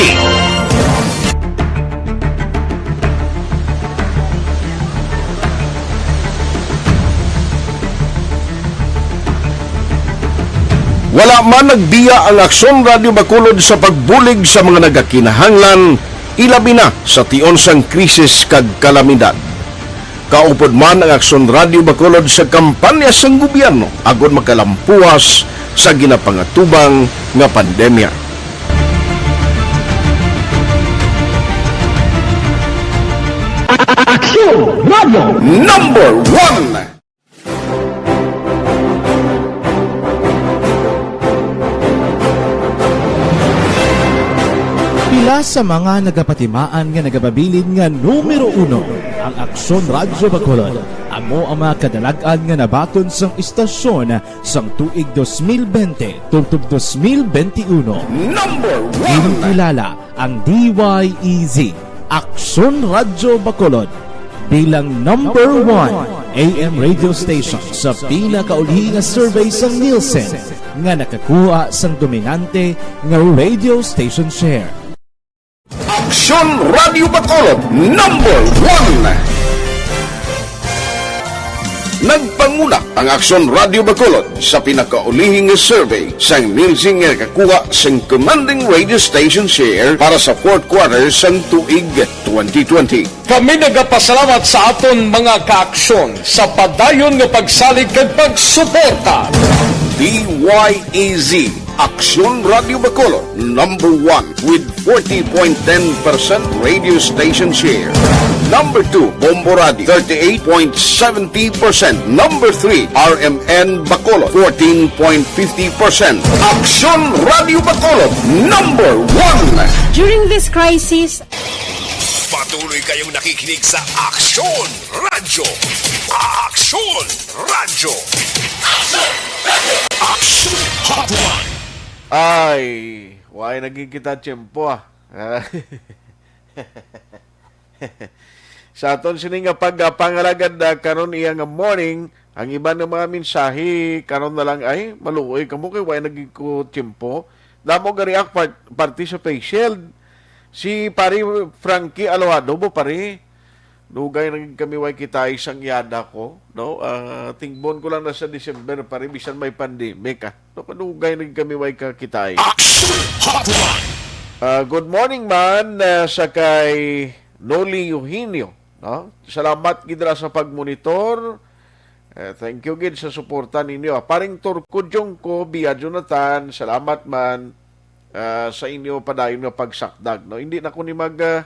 Wala man nagbiya ang Aksyon Radyo Bacolod sa pagbulig sa mga nagakinahanglan, ilabi na sa tion sang krisis kag kalamidad. Kaupod man ang Aksyon Radyo Bacolod sa kampanya sang gobyerno agod makalampuwas sa ginapangatubang nga pandemya. Aksyon Radyo Number One. Pila sa mga nagapatimaan nga nagapabilin nga numero uno ang Aksyon Radyo Bacolod. Amo ang mga kadalag-an nga nabaton sang istasyon sang tuig dos mil bente tubtob dos mil bente uno. Number one. Ginakilala ang D Y E Z, Aksyon Radyo Bacolod, bilang number one A M radio station sa pinakauli nga survey sang Nielsen nga nakakuha sang dominante nga radio station share. Aksyon Radyo Bacolod, number one. Nagpanguna ang Aksyon Radyo Bacolod sa pinakaulihi nga survey sang Nielsen nga nakakuha sing commanding radio station share para sa fourth quarter sang tuig twenty twenty. Kami nagapasalamat sa aton mga kaaksyon sa padayon nga pagsalig kag pagsuporta. D Y E Z, Aksyon Radyo Bacolod, number one with forty point ten percent radio station share. Number two, Bombo Radio, thirty-eight point seventy percent. Number three, R M N Bacolod, fourteen point fifty percent. Aksyon Radyo Bacolod, number one. During this crisis, Patuloy kayong nakikinig sa Aksyon Radyo. Aksyon Radyo. Aksyon Hotline. Ay, why naging kita tiyempo, ah? Sa aton sini nga pagpangalagad, ah, karon iya nga morning, ang iban nga mga mensahe karon na lang, ay, maluoy kamo kay why naging ko tiyempo. Damo gari ak part-, parte sa face shield. Si Pare Frankie Alohado mo, pare. Dugay na gid kami way kitay sang yada ko, no? Ah, tingbon ko lang na sa December, pare, bisan may pandemic, ah. No, kadugay na gid kami way kakitay. Action Hotline. Ah, good morning man, ah, sa kay Noli Eugenio, no? Salamat gid ra sa pagmonitor. Eh, thank you gid sa suporta ninyo, ah. Paring Turco Jungko, Bia Jonathan, salamat man, ah, sa inyo padayon nga pagsakdag, no? Hindi na ko ni mag, ah,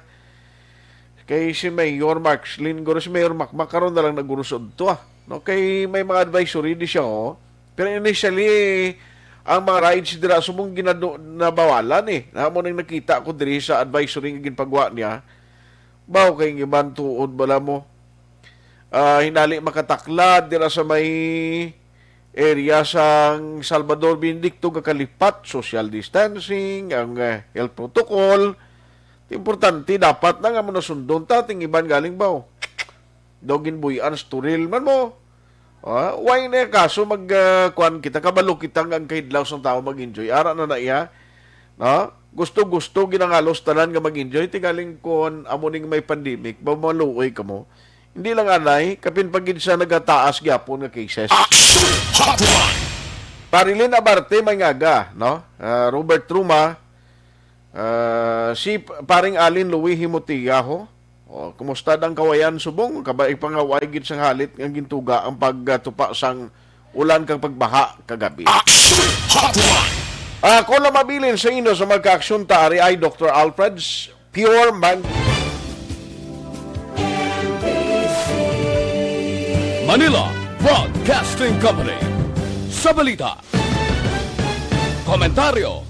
kay si Mayor Markslin, guro si Mayor Makmak, karon na lang nagurusod to, ah. No? Kay may mga advisory di siya, oh. Pero initially, ang mga rides dira subong ginado-, nabawalan, eh. Namo nang nakita ko diri sa advisory nga ginpagwa niya. Baw kay iban tuod bala mo. Ah, hinali makataklad dira sa may area sang Salvador Benedicto nga kalipat, social distancing, ang, eh, health protocol. Importante dapat na nga mo nasundon ta, ting iban galing baw. Daw ginbuy-an sa turil man mo. Ah, why na kaso mag, ah, kuan kita, kabalo kita nga ang kahidlaw sang tawo mag-enjoy. Ara na na iya. No? Gusto-gusto ginangalos tanan nga mag-enjoy. Tingaling kon amo ning may pandemic, ba maluoy kamo? Hindi lang anay, kapin pa gid sa nagataas gyapon nga cases. Action Hotline. Parilin Abarte, may ngaga, no? Ah, Robert Truma, ah, si P-, Paring Alin Louis Himotigaho. Oh, kumusta dang kawayan subong? Kabay pa nga way gid sang halit nga gintuga ang pagtupa sang ulan kag pagbaha kagabi. Action Hotline. Ah, kung lang mabilin sa inyo sa magka-aksyon ta, ari ay Doctor Alfred's Pure Mang- Manila Broadcasting Company. Sa balita, komentaryo,